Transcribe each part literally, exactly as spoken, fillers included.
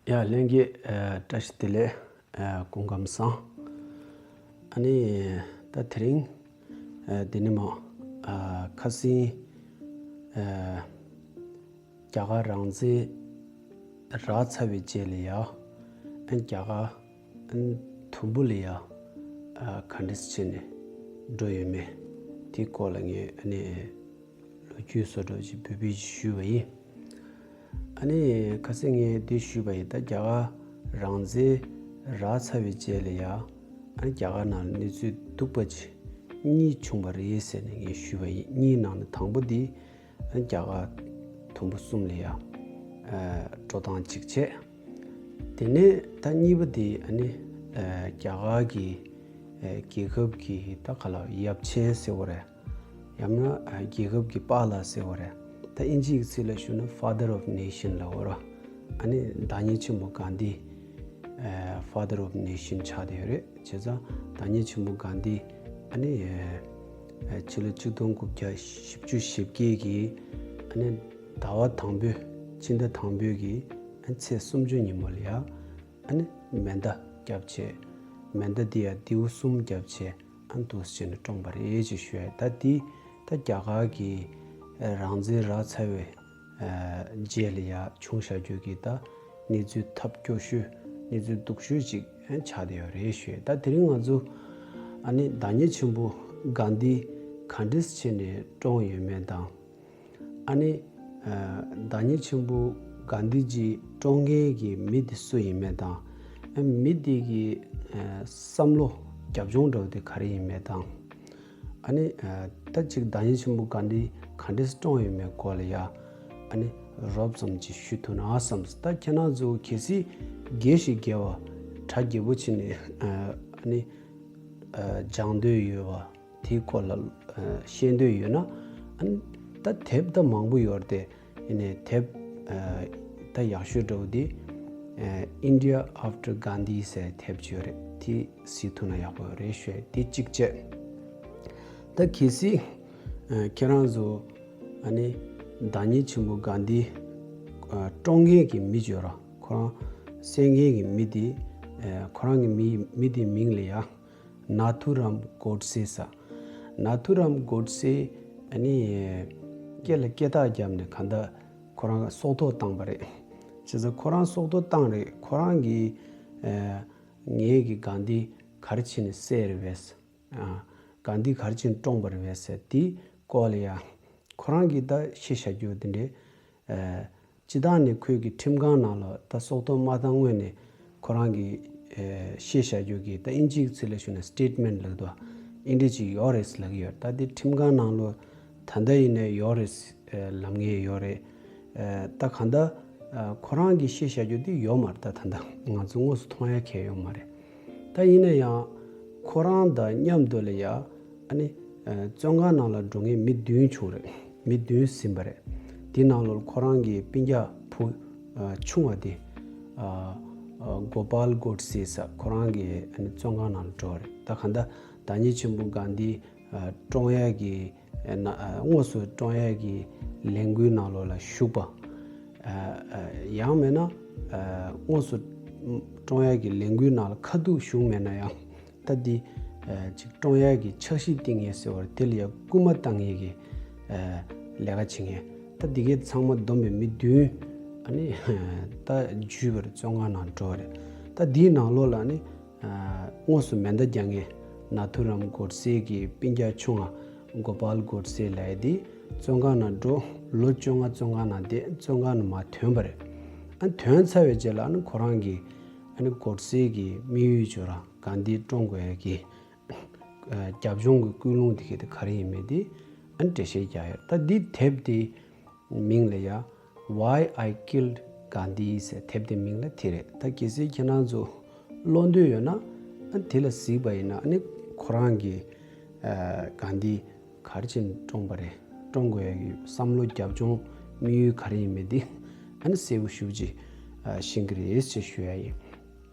ཡ་ལྷན་རྒྱས། ཨ་བཀྲ་ཤིས་བདེ་ལེགས། ཨ་སྐུ་ཁམས་བཟང་། ཨ་ནི་ད་དེ་རིང་ཨ་འདི་ནས་མ་ཨ་ཁ་སང་ཨ་རྒྱ་གར་རང་བཙན་རག་ཚར་བའི་རྗེས་ལ་ཡ། ཨ་རྒྱ་གར་ཨ་དུམ་བུ་ལ་ཡ་ཨ་ག་འདྲས་བྱས་ནས་འགྲོ་ཡོད་མེད་དེའི་སྐོར་ལ་ངས་ཨ་ནི་ལོ་རྒྱུས་བཟོ་འདྲ་ཅིག་འབུལ་འབུལ་ཞུས་པ་ཡིན། ཨ་ནི་ཁ་སང་ངས་འདི་ཞུས་པ་ཡིན། ད་རྒྱ་གར་རང་བཙན་རག་ཚར་བའི་རྗེས་ལ་ཡ། ཨ་ནི་རྒྱ་གར་ནང་ལ་གནས་ཚུལ་སྡུག་པ་ཅིག་གཉིས་བྱུང་བ་རེད་ཟེར་ནས་ངས་ཞུས་པ་ཡིན། གཉིས་ནང་ནས་དང་པོ་འདི་ཨ་ནི་རྒྱ་གར་དུམ་བུ་གསུམ་ལ་ཡ་ཨ་འགྲོ་སྟངས་གཅིག་བྱས། དེ་ནས་ད་གཉིས་པ་འདི་ཨ་ནི་ཨ་རྒྱ་གར་གྱི་ཨ་རྒྱལ་ཁབ་ཀྱི་ད་ག་ལ་ཡབ་ཆེན་ཟེར་བ་རེད། ཡང་ན་ཨ་རྒྱལ་ཁབ་ཀྱི་པཱ་ལགས་ཟེར་བ་རེད། ད་དབྱིན་ཇིའི་ཚིག་ལ་ཞུ་ན་Father of Nation ལབ་དགོས་རེད། ཨ་ནི་བདག་ཉིད་ཆེན་པོ་གྷན་དྷི་ཨ་Father of Nation ཆགས་བསྡད་ཡོད་རེད། བྱས་ཙང་བདག་ཉིད་ཆེན་པོ་གྷན་དྷི་ཨ་ནི་ཨ་ཕྱི་ལོ་ཆིག་སྟོང་དགུ་བརྒྱ་བཞི་བཅུ་ཞེ་བརྒྱད་ཀྱི་ཨ་ནི་ཟླ་བ་དང་པོའི་ཕྱི་ཟླ་དང་པོའི་གི་ཨ་ཚེས་སུམ་ཅུ་ཉིན་མོ་ལ་ཡ། ཨ་ནི་མེ་མདའ་བརྒྱབ་བྱས། མེ་མདའ་འདི་ཡང་མདེའུ་གསུམ་བརྒྱབ་བྱས། ཨ་འདུག་སེ་བྱས་ནས་བཀྲོངས་པ་རེད་ཅེས་ཞུ་ཡ། ད་འདི་ད་རྒྱ་གར་གྱི་ཨ་རང་བཙན་རག་ཚར་བའི་ཨ་རྗེས་ལ་ཡ་བྱུང་བཞག་རྒྱུ་གི་ད་གནས་ཚུལ་ཐབས་སྐྱོ་ཤོས་གནས་ཚུལ་སྡུག་ཤོས་ཅིག་ཨ་ཆགས་བསྡད་ཡོད་རེད་ཞུ་ཡ། ད་དེ་རིང་ང་ཚོ་ཨ་ནི་བདག་ཉིད་ཆེན་པོ་གྷན་དྷི་ག་འདྲས་བྱས་ནས་བཀྲོངས་ཡོད་མེད་དང་། ཨ་ནི་ཨ་བདག་ཉིད་ཆེན་པོ་གྷན་དྷི་ཇི་བཀྲོངས་མཁན་གྱི་མི་དེ་སུ་ཡིན་མེད་དང་། ཨ་མི་དེ་གི་ཨ་བསམ་བློ་རྒྱབ་ལྗོངས་འདྲ་བོ་དེ་ག་རེ་ཡིན་མེད་དང་། ཨ་ནི་ཨ་ད་ཅིག་བདག་ཉིད་ཆེན་པོ་གྷན་དྷི་ག་འདྲས་བཀྲོངས་ཡོད་མེད་སྐོར་ལ་ཡ་ཨ་ནི་རོབ་ཙམ་ཅིག་ཞུ་ཐུབ་ན་བསམས། ད་ཁྱེད་རང་ཚོ་གལ་སྲིད་རྒས་ཤིང་རྒས་པ་གྲ་རྒྱས་པོ་བྱས་ནས་ཨ་ནི་ཨ་སྦྱང་འདོད་ཡོད་པ། དེའི་སྐོར་ལ་ཨ་ཤེས་འདོད་ཡོད་ན། ཨ་ནི་ད་དེབ་ད་མང་པོ་ཡོད་རེད་དེ། ཡིན་ནའི་དེབ་ཨ་ད་ཡག་ཤོས་འདྲ་བོ་དེ་ཨ་India After Gandhi ཟེར་དེབ་ཅིག་ཡོད་རེད། དེ་གཟིགས་ཐུབ་ན་ཡག་པོ་ཡོད་རེད་ཞུ་ཡ། དེ་གཅིག་བྱས། ད་གལ་སྲིད་ཨ་ཁྱེད་རང་ཚོ་ཨ་ནི་བདག་ཉིད་ཆེན་པོ་གྷན་དྷི་ཨ་བཀྲོངས་མཁན་གྱི་མི་ཅིག་ཡོད་ར། ཁོ་རང་བསད་མཁན་གྱི་མི་དེ་ཨ་ཁོ་རང་གི་མི་མི་དེའི་མིང་ལ་ཡ། ནཱ་ཐུ་རམ་གོཌ་སེ་ཟེར། ནཱ་ཐུ་རམ་གོཌ་སེ་ཨ་ནི་སྐེ་ལ་སྐེ་ཐག་བརྒྱབ་ནས་གང་ལྟར་ཁོ་རང་སྲོག་ཐོག་བཏང་པ་རེད། བྱས་ཙང་ཁོ་རང་སྲོག་ཐོག་བཏང་རེད། ཁོ་རང་གིས་ཨ་ངེད་ཀྱི་གྷན་དྷི་ག་རེ་བྱས་ནས་བསད་རེད་པས། ཨ་གྷན་དྷི་ག་རེ་བྱས་ནས་བཀྲོངས་པ་རེད་པས་ཟེར། དེའི་སྐོར་ལ་ཡ་ཁོ་རང་གིས་ད་བཤད་བཞག་རྒྱུ་དེ་འདྲས། ཨ་སྤྱིར་བཏང་ནས་ཁོས་ཀྱི་ཁྲིམས་ཁང་ནང་ལ་ད་སྲོག་ཐོག་མ་བཏང་སྔོན་ནས་ཁོ་རང་གིས་ཨ་བཤད་བཞག་རྒྱུ་གི་ད་དབྱིན་ཇིའི་ཚིག་ལ་ཞུ་ན་སི་ཊེཊ་མེན་ཊི་ལབ་འདུག་ཨིན་འདྲ་ཅིག་ཡོད་རེད་ལབ་ཀྱི་ཡོད། ད་དེ་ཁྲིམས་ཁང་ནང་ལ་ད་ལྟ་ཡིན་ནའི་ཡོད་རེད་ཨ་ལབ་མཁན་ཡོད་རེད། ཨ་ད་གང་ལྟར་ཨ་ཁོ་རང་གིས་བཤད་བཞག་རྒྱུ་དེ་ཡོད་མ་རེད། ད་ད་ལྟ་ང་ཚོ་དངོས་སུ་མཐོང་ཡ་གང་ཡང་ཡོད་མ་རེད། ད་ཡིན་ན་ཡང་ཁོ་རང་དང་མཉམ་དུ་ལ་ཡ་ཨ་ནི་ཨ་བཙོན་ཁང་ནང་ལ་འགྲོ་མཁན་མི་བདུན་བྱུང་རེད། མི་བདུན་ཟིན་པ་རེད། དེ་ནང་ལོགས་ཁོ་རང་གི་སྤུན་ཀྱག་བུ་ཨ་ཆུང་བ་དེ་ཨ་ཨ་གོ་པཱལ་གོཌ་སེ་ཟེར་ཁོ་རང་གི་ཨ་ནི་བཙོན་ཁང་ནང་ལ་འགྲོ་བ་རེད། ད་གང་ལྟར་བདག་ཉིད་ཆེན་པོ་གྷན་དྷི་ཨ་བཀྲོངས་ཡས་ཀྱི་ཨ་ན་ཨ་དངོས་སུ་བཀྲོངས་ཡས་ཀྱི་ལས་འགུལ་ནང་ལོགས་ལ་ཞུགས་པ། ཨ་ཨ་ཡང་མིན་ན་ཨ་དངོས་སུ་བཀྲོངས་ཡས་ཀྱི་ལས་འགུལ་ནང་ལ་ཁ་ཐུག་ཞུགས་མེད་ན་ཡང་། ད་འདི་ཨ་ཅིག་བཀྲོངས་ཡས་ཀྱི་འཆར་གཞི་བཏིང་མཁན་ཟེར་བ་རེད། དེ་ལ་ཡང་སྐུལ་མ་བཏང་མཁན་གྱི་ཨ་ལས་ཀ་བྱེད་མཁན། ད་འདི་གའི་ཚང་མ་བསྡོམས་པའི་མི་བདུན་ཨ་ནི་ད་འཇུས་པ་རེད། བཙོན་ཁང་ནང་འགྲོ་བ་རེད། ད་འདིའི་ནང་ལོགས་ལ་ནི་ཨ་དངོས་སུ་མེ་མདའ་རྒྱག་མཁན་ནཱ་ཐུ་རམ་གོཌ་སེ་གི་སྤུན་ཀྱག་ཆུང་བ་གོ་པཱལ་གོཌ་སེ་ལབ་ཡས་དེ་བཙོན་ཁང་ནང་འགྲོ། ལོ་བཅོ་ལྔ་བཙོན་ཁང་ནང་བསྡད། བཙོན་ཁང་ནང་མར་ཐོན་པ་རེད། ཨ་ཐོན་ཚར་བའི་རྗེས་ལ་ཨ་ནི་ཁོ་རང་གིས་ཨ་ནི་གོཌ་སེ་གི་དམིགས་ཡུལ་ཅིག་ཡོད་ར། གྷན་དྷི་བཀྲོངས་དགོས་ཡས་ཀྱི་ཨ་རྒྱབ་ལྗོངས་ཀྱི་ཀུན་སློང་དེ་ག་དེ་ག་རེ་ཡིན་མིན་དེ་ཨ་ནི་འགྲེལ་བཤད་རྒྱག་ཡོད། ད་འདི་དེབ་དེ་མིང་ལ་ཡ་Why I Killed Gandhi ཟེར། དེབ་དེ་མིང་ལ་དེ་རེད། ད་གལ་སྲིད་ཁྱེད་རང་ཚོ་ཀློག་འདོད་ཡོད་ན་ཨ་ནི་དེ་ལ་གཟིགས་པ་ཡིན་ན་ཨ་ནི་ཁོ་རང་གིས་ཨ་གྷན་དྷི་ག་རེ་བྱས་ནས་བཀྲོངས་པ་རེད། བཀྲོངས་དགོས་ཡ་གི་བསམ་བློ་རྒྱབ་ལྗོངས་དམིགས་ཡུལ་ག་རེ་ཡིན་མིན་དེ་ཨ་ནི་གསལ་པོ་ཞེ་པོ་ཅིག་ཨ་ཤེས་ཀྱི་རེད་ཅེས་ཞུ་ཡ་ཡིན།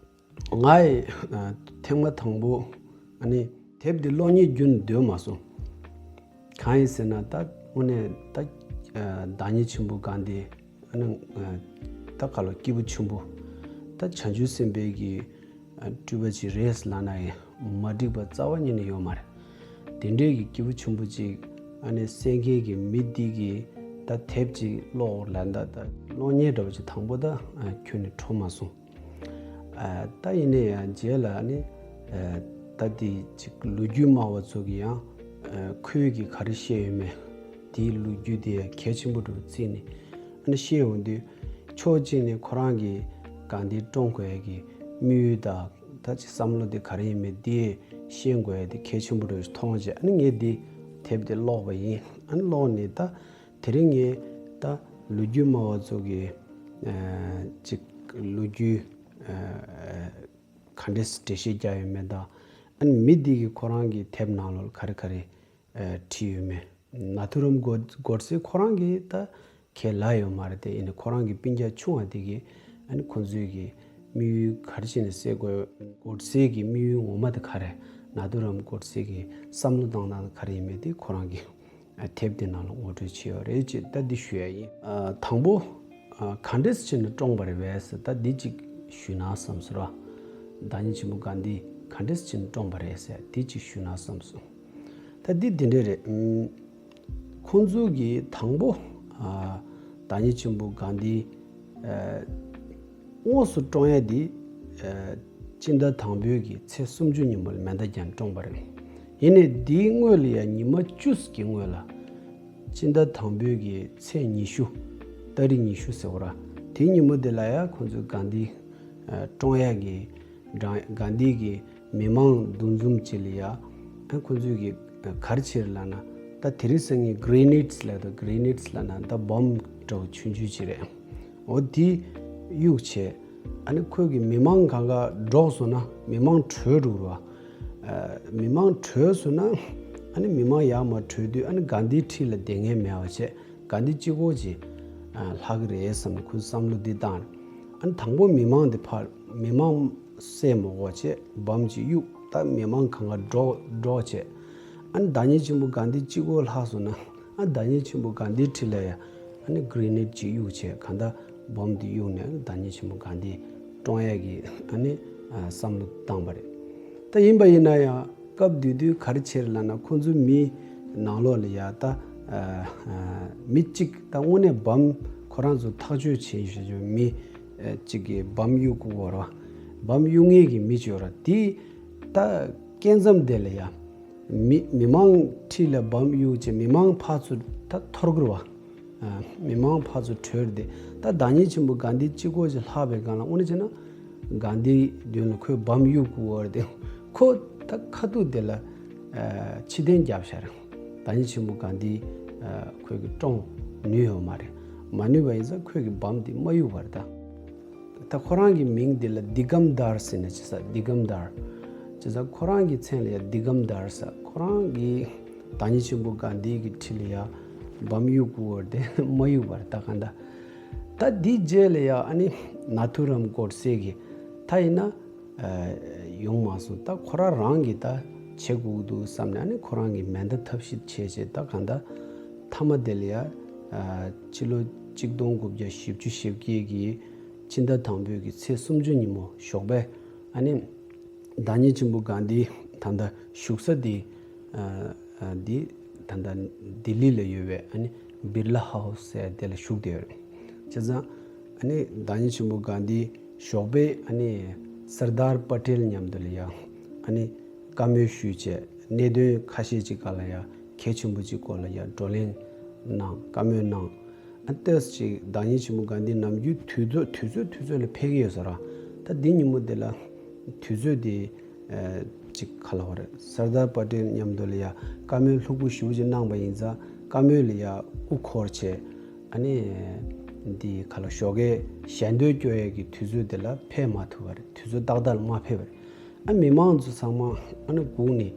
ང་ཡི་ཨ་ཐེངས་མ་དང་པོ་ཨ་ནི་དེབ་འདི་ཀློག་མཁན་རྒྱུན་སྡོད་མ་སོང་། གང་ཡིན་ཟེར་ན་ད་དངོས་གནས་ད་ཨ་བདག་ཉིད་ཆེན་པོ་གྷན་དྷི་ཨ་ནི་ཨ་ད་ག་ལོ་སྐྱེས་བུ་ཆེན་པོ། ད་བྱང་ཆུབ་སེམས་དཔའི་གི་ཨ་སྤྲུལ་པ་ཅིག་རེད་ལབ་ན་ཡང་མ་འགྲིག་པ་རྩ་བ་ཉིད་ནས་ཡོད་མ་རེད། དེ་འདྲའི་གི་སྐྱེས་བུ་ཆེན་པོ་ཅིག་ཨ་ནི་བསད་མཁན་གྱི་མི་འདི་གི་ད་དེབ་ཅིག་ཀློག་ལབ་ད། ད་གློག་བརྙན་འདྲ་པོ་ཅིག་དང་པོ་ད་ཨ་ཁྱོན་ནས་འཕྲོ་མ་སོང་། ཨ་ད་ཡིན་ན་ཡང་རྗེས་ལ་ཨ་ནི་ཨ་ད་འདི་ཅིག་ལོ་རྒྱུས་སྨྲ་བ་ཚོ་གི་ཡང་ཨ་ཁོས་གི་ག་རེ་བཤད་ཡོད་མེད། དེའི་ལོ་རྒྱུས་དེ་གལ་ཆེན་པོ་འདྲ་བརྩིས་ནས་ཨ་ནི་བཤད་འོང་དུས། ཕྱོགས་གཅིག་ནས་ཁོ་རང་གིས་གང་འདི་བཀྲོངས་དགོས་ཡ་གི་དམིགས་ཡུལ་དང་ད་ཅིག་བསམ་བློ་དེ་ག་རེ་ཡིན་མིན་དེ་ཤེས་དགོས་ཡ་དེ་གལ་ཆེན་པོ་རེད་མཐོང་བྱས། ཨ་ནི་ངས་འདི་དེབ་དེ་ཀློག་པ་ཡིན། ཨ་ནི་ཀློག་ནས་ད་དེ་རིང་ངས་ད་ལོ་རྒྱུས་སྨྲ་བ་ཚོ་གི་ཨ་ཅིག་ལོ་རྒྱུས་ཨ་ག་འདྲས་འགྲེལ་བཤད་རྒྱག་ཡོད་མེད་དང་། ཨ་ནི་མི་འདི་གིས་ཁོ་རང་གི་དེབ་ནང་ལོགས་ག་རེ་ག་རེ་ཨ་བྲིས་ཡོད་མེད། ནཱ་ཐུ་རམ་གོ་གོཌ་སེ་ཁོ་རང་གིས་ད་ཁས་ལེན་ཡོད་མ་རེད་དེ། ཡིན་ནའི་ཁོ་རང་གི་སྤུན་ཀྱག་ཆུང་བ་དེ་གིས་ཨ་ནི་ཁོ་ཚོའི་གི་དམིགས་ཡུལ་ག་རེ་བྱས་ནས་བསད་དགོས། གོཌ་སེ་གི་དམིགས་ཡུལ་ངོ་མ་དེ་ག་རེ། ནཱ་ཐུ་རམ་གོཌ་སེ་གི་བསམ་བློ་བཏང་སྟངས་ག་རེ་ཡིན་མིན་དེ་ཁོ་རང་གིས་ཨ་དེབ་དེ་ནང་ལ་ངོ་སྤྲོད་བྱས་ཡོད་རེད་ཅེས་ད་འདི་ཞུ་ཡ་ཡིན། ཨ་དང་པོ་ཨ་ག་འདྲས་བྱས་ནས་བཀྲོངས་པ་རེད་པས་ཟེར་ད་འདི་གཅིག་ཞུས་ན་བསམ་སོང་ར། བདག་ཉིད་ཆེན་པོ་གྷན་དྷི་ག་འདྲས་བྱས་ནས་བཀྲོངས་པ་རེད་ཟེར་འདི་གཅིག་ཞུས་ན་བསམ་སོང་། ད་འདི་འདི་འདྲས་རེད། ཨུམ། ཁོང་ཚོ་གིས་དང་པོ་ཨ་བདག་ཉིད་ཆེན་པོ་གྷན་དྷི་ཨ་དངོས་སུ་བཀྲོངས་ཡ་འདི་ཨ་སྤྱི་ཟླ་དང་པོའི་གི་ཚེས་སུམ་ཅུ་ཉིན་མོ་ལ་མེ་མདའ་བརྒྱབ་ནས་བཀྲོངས་པ་རེད། ཡིན་ནའི་འདིའི་སྔོན་ལ་ཡ་ཉི་མ་བཅུ་གི་སྔོན་ལ་སྤྱི་ཟླ་དང་པོའི་གི་ཚེས་ཉི་ཤུ། ཏ་རིག་ཉི་ཤུ་ཟེར་བ་ར། དེའི་ཉིན་མོ་དེ་ལ་ཡ་ཁོང་ཚོས་གྷན་དྷི་ཨ་བཀྲོངས་ཡ་གི་གྷན་དྷི་གི་མི་མང་འདུ་འཛོམས་ཅིག་ལ་ཡ། ཨ་ཁོ་ཚོས་གི་ག་རེ་བྱས་རེད་ལབ་ན། ད་དེ་རིང་སང་ཉིན་གྷི་རེ་ནེ་ཌི་སི་ལབ་དང་། གྷི་རེ་ནེ་ཌི་སི་ལབ་ན་ད་བོམ་འདྲ་བོ་ཆུང་ཆུང་ཅིག་རེད། འོ་དེ་གཡུགས་བྱས། ཨ་ནི་ཁོས་གི་མི་མང་གང་ག་འདྲོགས་སོང་ན་མི་མང་བྲོས་འགྲོ་རེད་བ། ཨ་མི་མང་བྲོས་སོང་ན་ཨ་ནི་མི་མང་ཡར་མར་བྲོས་དུས་ཨ་ནི་གྷན་དྷི་འཁྲིས་ལ་བསྡད་མཁན་མེད་པ་བྱས། གྷན་དྷི་གཅིག་པོ་ཅིག་ཨ་ལྷག་གི་རེད་བསམ་ནས་ཁོས་བསམ་བློ་འདི་བཏང་། ཨ་ནི་དང་པོ་མི་མང་འདི་ཕར་མི་མང་བསད་མ་དགོས་བྱས་བོམ་ཅིག་གཡུགས། ད་མི་མང་གང་ག་འདྲོགས་འདྲོགས་བྱས། ཨ་ནི་བདག་ཉིད་ཆེན་པོ་གྷན་དྷི་གཅིག་པོ་ལྷག་སོང་ན་ཨ་བདག་ཉིད་ཆེན་པོ་གྷན་དྷིའི་འཁྲིས་ལ་ཡ་ཨ་ནི་གྷི་རེ་ནེ་ཌི་ཅིག་གཡུགས་བྱས། གང་ལྟར་བོམ་འདི་གཡུགས་ནས་བདག་ཉིད་ཆེན་པོ་གྷན་དྷི་བཀྲོངས་ཡས་ཀྱི་ཨ་ནི་ཨ་བསམ་བློ་བཏང་བ་རེད། ད་ཡིན་པ་ཡིན་ན་ཡང་སྐབས་དེ་དུས་ག་རེ་བྱས་རེད་ལབ་ན། ཁོང་ཚོའི་མི་ནང་ལོགས་ལ་ཡ་ད་ཨ་ཨ་མི་གཅིག་ད་དངོས་གནས་བོམ་ཁོ་རང་ཚོ་ཐག་གཅོད་བྱེད་བཞིན་པའི་མི་ཨ་གཅིག་གིས་བོམ་གཡུག་གི་ཡོད་རེད་བ། བོམ་གཡུག་མཁན་གྱི་མི་གཅིག་ཡོད་རེད། དེ་ད་སྐབས་མཚམས་དེ་ལ་ཡ་མི་མི་མང་འཁྲིས་ལ་བོམ་གཡུག་བྱས། མི་མང་ཕར་ཚུར་ད་འཐོར་གི་རེད་བ། ཨ་མི་མང་ཕར་ཚུར་བྲོས་ཏེ། ད་བདག་ཉིད་ཆེན་པོ་གྷན་དྷི་གཅིག་པོ་ཅིག་ལྷག་པའི་སྒང་ལ་དངོས་གནས་བྱས་ན་གྷན་དྷིའི་མདུན་ལ་ཁོས་བོམ་གཡུག་གི་ཡོད་རེད་དེ། ཁོ་ད་ཁ་ཐུག་དེ་ལ་ཨ་ཕྱིར་འཐེན་བརྒྱབ་ཤག་རེད། བདག་ཉིད་ཆེན་པོ་གྷན་དྷི་ཨ་ཁོས་གི་བཀྲོངས་ནུས་ཡོད་མ་རེད། མ་ནུས་པ་ཡིན་ཙང་ཁོས་གི་བོམ་དེ་མ་གཡུག་པ་རེད་ད། ད་ཁོ་རང་གི་མིང་འདི་ལ་དི་གམ་དར་ཟེར་ནས་བྱས་ཙང་། དི་གམ་དར་བྱས་ཙང་ཁོ་རང་གི་མཚན་ལ་ཡ་དི་གམ་དར་ཟེར། ཁོ་རང་གིས་བདག་ཉིད་ཆེན་པོ་གྷན་དྷི་གི་འཁྲིས་ལ་ཡ་བོམ་གཡུག་གི་ཡོད་རེད་དེ་མ་གཡུག་པ་རེད་ད། གང་ལྟར་ད་འདིའི་རྗེས་ལ་ཡ་ཨ་ནི་ནཱ་ཐུ་རམ་གོཌ་སེ་གིས་ད་ཡིན་ན་ཨ་ཡོང་མ་སོང་། ད་ཁོ་རང་རང་གིས་ད་བྱེད་དགོས་ཀྱི་འདུག་བསམ་ནས་ཨ་ནི་ཁོ་རང་གིས་མེ་མདའ་ཐབས་ཤེས་བྱས་བྱས། ད་གང་ལྟར་མཐའ་མ་དེ་ལ་ཡ་ཨ་ཕྱི་ལོ་གཅིག་སྟོང་དགུ་བརྒྱ་བཞི་བཅུ་ཞེ་བརྒྱད་ཀྱི་སྤྱི་ཟླ་དང་པོའི་གི་ཚེས་སུམ་ཅུ་ཉིན་མོ་ཞོགས་པ་ཨ་ནི་བདག་ཉིད་ཆེན་པོ་གྷན་དྷི་ད་ལྟ་བཞུགས་ས་དེ་ཨ་ཨ་འདི་ད་ལྟ་ལྡི་ལི་ལ་ཡོད་པའི་ཨ་ནི་བིར་ལ་ཧའུ་སི་ཟེར་དེ་ལ་བཞུགས་བསྡད་ཡོད་རེད། བྱས་ཙང་ཨ་ནི་བདག་ཉིད་ཆེན་པོ་གྷན་དྷི་ཞོགས་པ་ཨ་ནི་སར་དར་པ་ཏེལ་མཉམ་དུ་ལ་ཡ་ཨ་ནི་བཀའ་མོལ་ཞུས་བྱས། གནད་དོན་ཁ་ཤས་ཅིག་སྒང་ལ་ཡ་གལ་ཆེན་པོ་ཅིག་སྐོར་ལ་ཡ་བགྲོ་གླེང་གནང་། བཀའ་མོལ་གནང་། ཨ་ཏོག་ཙམ་ཅིག་བདག་ཉིད་ཆེན་པོ་གྷན་དྷི་ནམ་རྒྱུན་དུས་ཚོད་དུས་ཚོད་དུས་ཚོད་ལ་ཕེབས་ཀྱི་ཡོད་ས་རེད། ད་འདི་ཉིན་མོ་འདི་ལ་དུས་ཚོད་འདི་ཨ་ཅིག་ག་ལབ་དགོས་རེད། སར་དར་པ་ཏེལ་མཉམ་དུ་ལ་ཡ་བཀའ་མོལ་ལྷུག་པོ་ཞེ་པོ་ཅིག་གནང་པ་ཡིན་ཙང་། བཀའ་མོལ་ལ་ཡ་དབུ་འཁོར་བྱས་ཨ་ནི་འདི་ག་ལབ་དགོས། ཞོགས་ཀའི་ཞལ་འདོན་སྐྱོར་ཡས་ཀྱི་དུས་ཚོད་འདི་ལ་ཕེབས་མ་ཐུབ་པ་རེད། དུས་ཚོད་ཏག་ཏག་ལ་མ་ཕེབས་པ་རེད། ཨ་མི་མང་ཚོ་ཚང་མ་ཨ་ནི་སྒུག་ནས་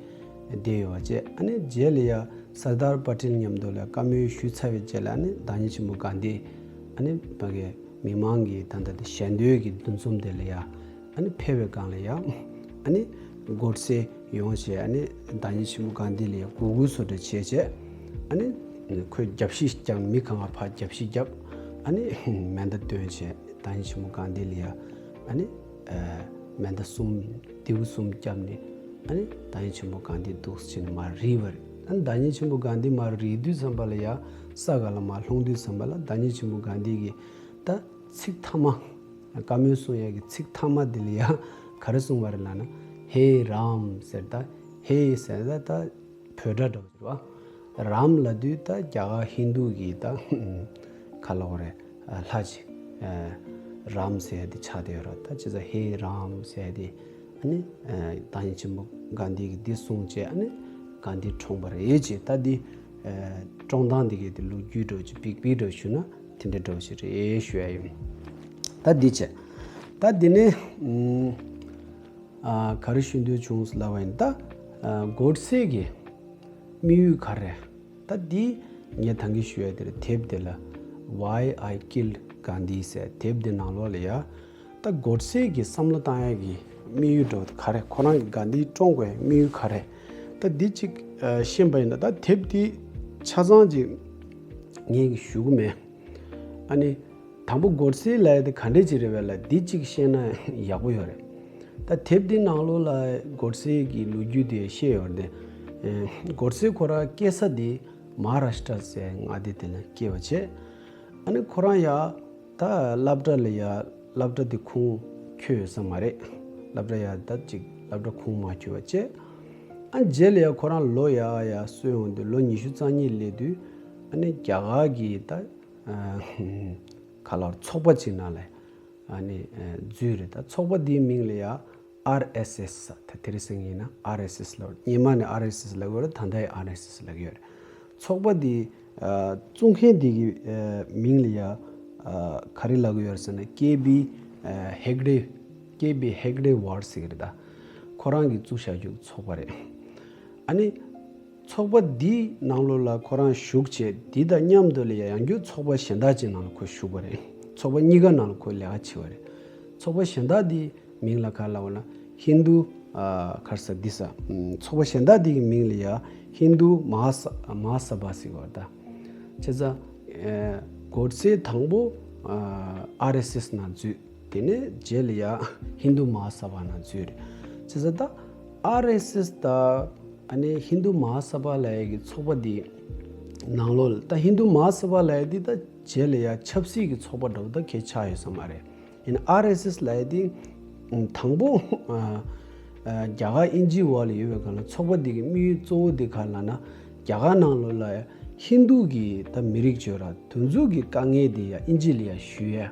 བསྡད་ཡོད་པ་བྱས། ཨ་ནི་རྗེས་ལ་ཡ་སར་དར་པ་ཏེལ་མཉམ་དུ་ལ་བཀའ་མོལ་ཞུས་ཚར་བའི་རྗེས་ལ་ཨ་ནི་བདག་ཉིད་ཆེན་པོ་གྷན་དྷི་ཨ་ནི་ཕ་གི་མི་མང་གི་ད་ལྟ་དེ་ཞལ་འདོན་གྱི་འདུ་འཛོམས་དེ་ལ་ཡ་ཨ་ནི་ཕེབས་པའི་སྒང་ལ་ཡ་ཨ་ནི་གོཌ་སེ་ཡོང་བྱས། ཨ་ནི་བདག་ཉིད་ཆེན་པོ་གྷན་དྷི་ལ་ཡ་གུས་བཀུར་བཟོ་འདྲ་བྱས་བྱས། ཨ་ནི་ཁོས་རྒྱབ་བཤིག་ཀྱང་མི་གང་ག་ཕར་རྒྱབ་བཤིག་བརྒྱབ། ཨ་ནི་མེ་མདའ་བཏོན་བྱས་བདག་ཉིད་ཆེན་པོ་གྷན་དྷི་ལ་ཡ་ ཨ་ནི་ཨ་མེ་མདའ་གསུམ་མདེའུ་གསུམ་བརྒྱབ་ནས་ཨ་ནི་བདག་ཉིད་ཆེན་པོ་གྷན་དྷི་འདུག་སེ་བྱས་ནས་མར་རིལ་བ་རེད། ཨ་ནི་བདག་ཉིད་ཆེན་པོ་གྷན་དྷི་མར་རིལ་དུས་ཙམ་པ་ལ་ཡ་ས་ག་ལ་མར་ལྷུང་དུས་ཙམ་པ་ལ་བདག་ཉིད་ཆེན་པོ་གྷན་དྷི་གིས་ད་ཚིག་ཐ་མ། བཀའ་མོལ་གསུང་ཡས་ཀྱི་ཚིག་ཐ་མ་དེ་ལ་ཡ་ག་རེ་གསུངས་པ་རེད་ལབ་ན། ཧེ་རམ་ཟེར། ད་ཧེ་ཟེར་ད་ད་འབོད་སྒྲ་འདྲ་བོ་ཞིག་རེད་བ། རམ་ལབ་དུས་ད་རྒྱ་གར་ཧིན་རྡུ་གི་ད་ག་ལབ་དགོས་རེད། ལྷ་ཅིག་རམ་ཟེར་ཡ་དེ་ཆགས་བསྡད་ཡོད་རེད། ད་བྱས་ཙང་ཧེ་རམ་ཟེར་ཡ་དེ་ཨ་ནི་བདག་ཉིད་ཆེན་པོ་གྷན་དྷི་གིས་འདི་གསུངས་བྱས་ཨ་ནི་གྷན་དྷི་གྲོངས་པ་རེད་ཅེས། ད་འདི་བཀྲོངས་སྟངས་འདི་གའི་དེ་ལོ་རྒྱུས་འདྲ་བོ་ཅིག་བིག་བིག་འདྲ་བོ་ཞུ་ན་དེ་འདྲ་འདྲ་བོ་ཞིག་རེད་ཞུ་ཡ་ཡིན། ད་འདི་བྱས། ད་འདི་ནས་ཨ་ག་རེ་ཞུ་འདོད་བྱུང་ལབ་པ་ཡིན་ན། ད་ཨ་གོཌ་སེ་གི་དམིགས་ཡུལ་ག་རེ། ད་འདི་ངས་ད་གིན་ཞུ་ཡ་དེ་རེད། དེབ་དེ་ལ་Why I Killed Gandhi ཟེར་དེབ་དེ་ནང་ལོགས་ལ་ཡ། ད་གོཌ་སེ་གི་བསམ་བློ་བཏང་ཡ་གི་དམིགས་ཡུལ་འདྲ་བོ་ག་རེ། ཁོ་རང་གིས་གྷན་དྷི་བཀྲོངས་དགོས་ཡ་དམིགས་ཡུལ་ག་རེ། ད་འདི་གཅིག་ཨ་ཤེས་པ་ཡིན་ན། ད་དེབ་འདི་ཆ་ཚང་ཅིག་ངས་ཞུ་གི་མེད། ཨ་ནི་དང་པོ་གོཌ་སེ་ལབ་ཡ་དེ་ག་འདྲས་ཅིག་རེད་པས་ལབ་འདི་གཅིག་ཤེས་ན་ཡག་པོ་ཡོད་རེད། ད་དེབ་འདི་ནང་ལོགས་ལ་གོཌ་སེ་གི་ལོ་རྒྱུས་དེ་བཤད་ཡོད་རེད་དེ། ཨེ་གོཌ་སེ་ཁོ་རང་སྐྱེས་ས་དེ་མ་ཧཱ་རཱཤ་ཊ་ཟེར་མངའ་སྡེ་དེ་ལ་སྐྱེས་པ་བྱས། ཨ་ནི་ཁོ་རང་ཡ་ད་སློབ་གྲྭ་ལ་ཡ་སློབ་གྲྭ་དེ་ཁུངས་འཁྱོལ་ཡོད་ས་མ་རེད། སློབ་གྲྭ་ཡ་ད་ཅིག་སློབ་གྲྭ་ཁུངས་མ་འཁྱོལ་བ་བྱས། ཨ་རྗེས་ལ་ཡ་ཁོ་རང་ལོ་ཡ་ཡ་སོན་ཡོང་དུས་ལོ་ཉི་ཤུ་རྩ་གཉིས་སླེབས་དུས་ཨ་ནི་རྒྱ་གར་གྱི་ད་ཨ་ག་ལབ་ཚོགས་པ་ཅིག་ནང་ལ་ཨ་ནི་ཨ་འཛུལ་རེད། ད་ཚོགས་པ་འདིའི་མིང་ལ་ཡ་ཨར་ཨེས་ཨེས་ད་དེ་རིང་སང་ཡིན་ན་ཨར་ཨེས་ཨེས་ལབ། སྔོན་མ་ནས་ཨར་ཨེས་ཨེས་ལབ་ཀྱི་ཡོད་རེད། ད་ལྟ་ཡང་ཨར་ཨེས་ཨེས་ལབ་ཀྱི་ཡོད་རེད། ཚོགས་པ་འདི་ཨ་བཙུགས་མཁན་འདི་གི་ཨ་མིང་ལ་ཡ་ཨ་ག་རེ་ལབ་ཀྱི་ཡོད་རེད་ཟེར་ན། ཀེ་བི་ཨ་ཧེག་ཌེ། ཀེ་བི་ཧེག་ཌེ་ཝར་ཟེར་གྱི་རེད། ད་ཁོ་རང་གིས་བཙུགས་བཞག་རྒྱུ་ཚོགས་པ་རེད། ཨ་ནི་ཚོགས་པ་འདི་ནང་ལོགས་ལ་ཁོ་རང་ཞུགས་བྱས། འདི་དང་མཉམ་དུ་ལ་ཡ་ཡང་བསྐྱར་ཚོགས་པ་གཞན་དག་ཅིག་ནང་ལ་ཁོ་ཞུགས་པ་རེད། ཚོགས་པ་གཉིས་ཀ་ནང་ལ་ཁོ་ལས་ཀ་བྱས་པ་རེད། ཚོགས་པ་གཞན་དག་འདི་མིང་ལ་ག་ལབ་ན་ཧིན་རྡུ་ཨ་ག་རེ་ཟ་འདི་ཟ། ཨམ་ཚོགས་པ་གཞན་དག་འདི་གི་མིང་ལ་ཡ་ཧིན་རྡུ་མ་ཧཱ་ས་མ་ཧཱ་ས་བྷ་ཟེར་གྱི་ཡོད་རེད། ད་བྱས་ཙང་ཨ་གོཌ་སེ་དང་པོ་ཨ་ཨར་ཨེས་ཨེས་ནང་འཛུལ། དེ་ནས་རྗེས་ལ་ཡ་ཧིན་རྡུ་མ་ཧཱ་ས་བྷ་ནང་འཛུལ་རེད། བྱས་ཙང་ད་ཨར་ཨེས་ཨེས་དང་ཨ་ནི་ཧིན་རྡུ་མ་ཧཱ་ས་བྷ་ལབ་ཡ་གི་ཚོགས་པ་འདི་ནང་ལོགས་ལ། ད་ཧིན་རྡུ་མ་ཧཱ་ས་བྷ་ལབ་ཡ་འདི་ད་རྗེས་ལ་ཡ་ཆབ་སྲིད་ཀྱི་ཚོགས་པ་འདྲ་བོ་ད་གས་ཆགས་ཡོད་ས་མ་རེད། ཡིན་ན་ཨར་ཨེས་ཨེས་ལབ་ཡ་འདི་དང་པོ་ཨ་ཨ་རྒྱ་གར་དབྱིན་ཇིའི་འོག་ལ་ཡོད་པའི་སྒང་ལ་ཚོགས་པ་འདི་གི་དམིགས་ཡུལ་གཙོ་བོ་འདི་ག་ལབ་ན། རྒྱ་གར་ནང་ལོགས་ལ་ཧིན་རྡུ་གི་ད་མི་རིགས་བྱོས་ར་དེ་ཚོ་གི་དཀའ་ངལ་འདི་ཡ་དབྱིན་ཇི་ལ་ཡ་ཞུ་ཡ།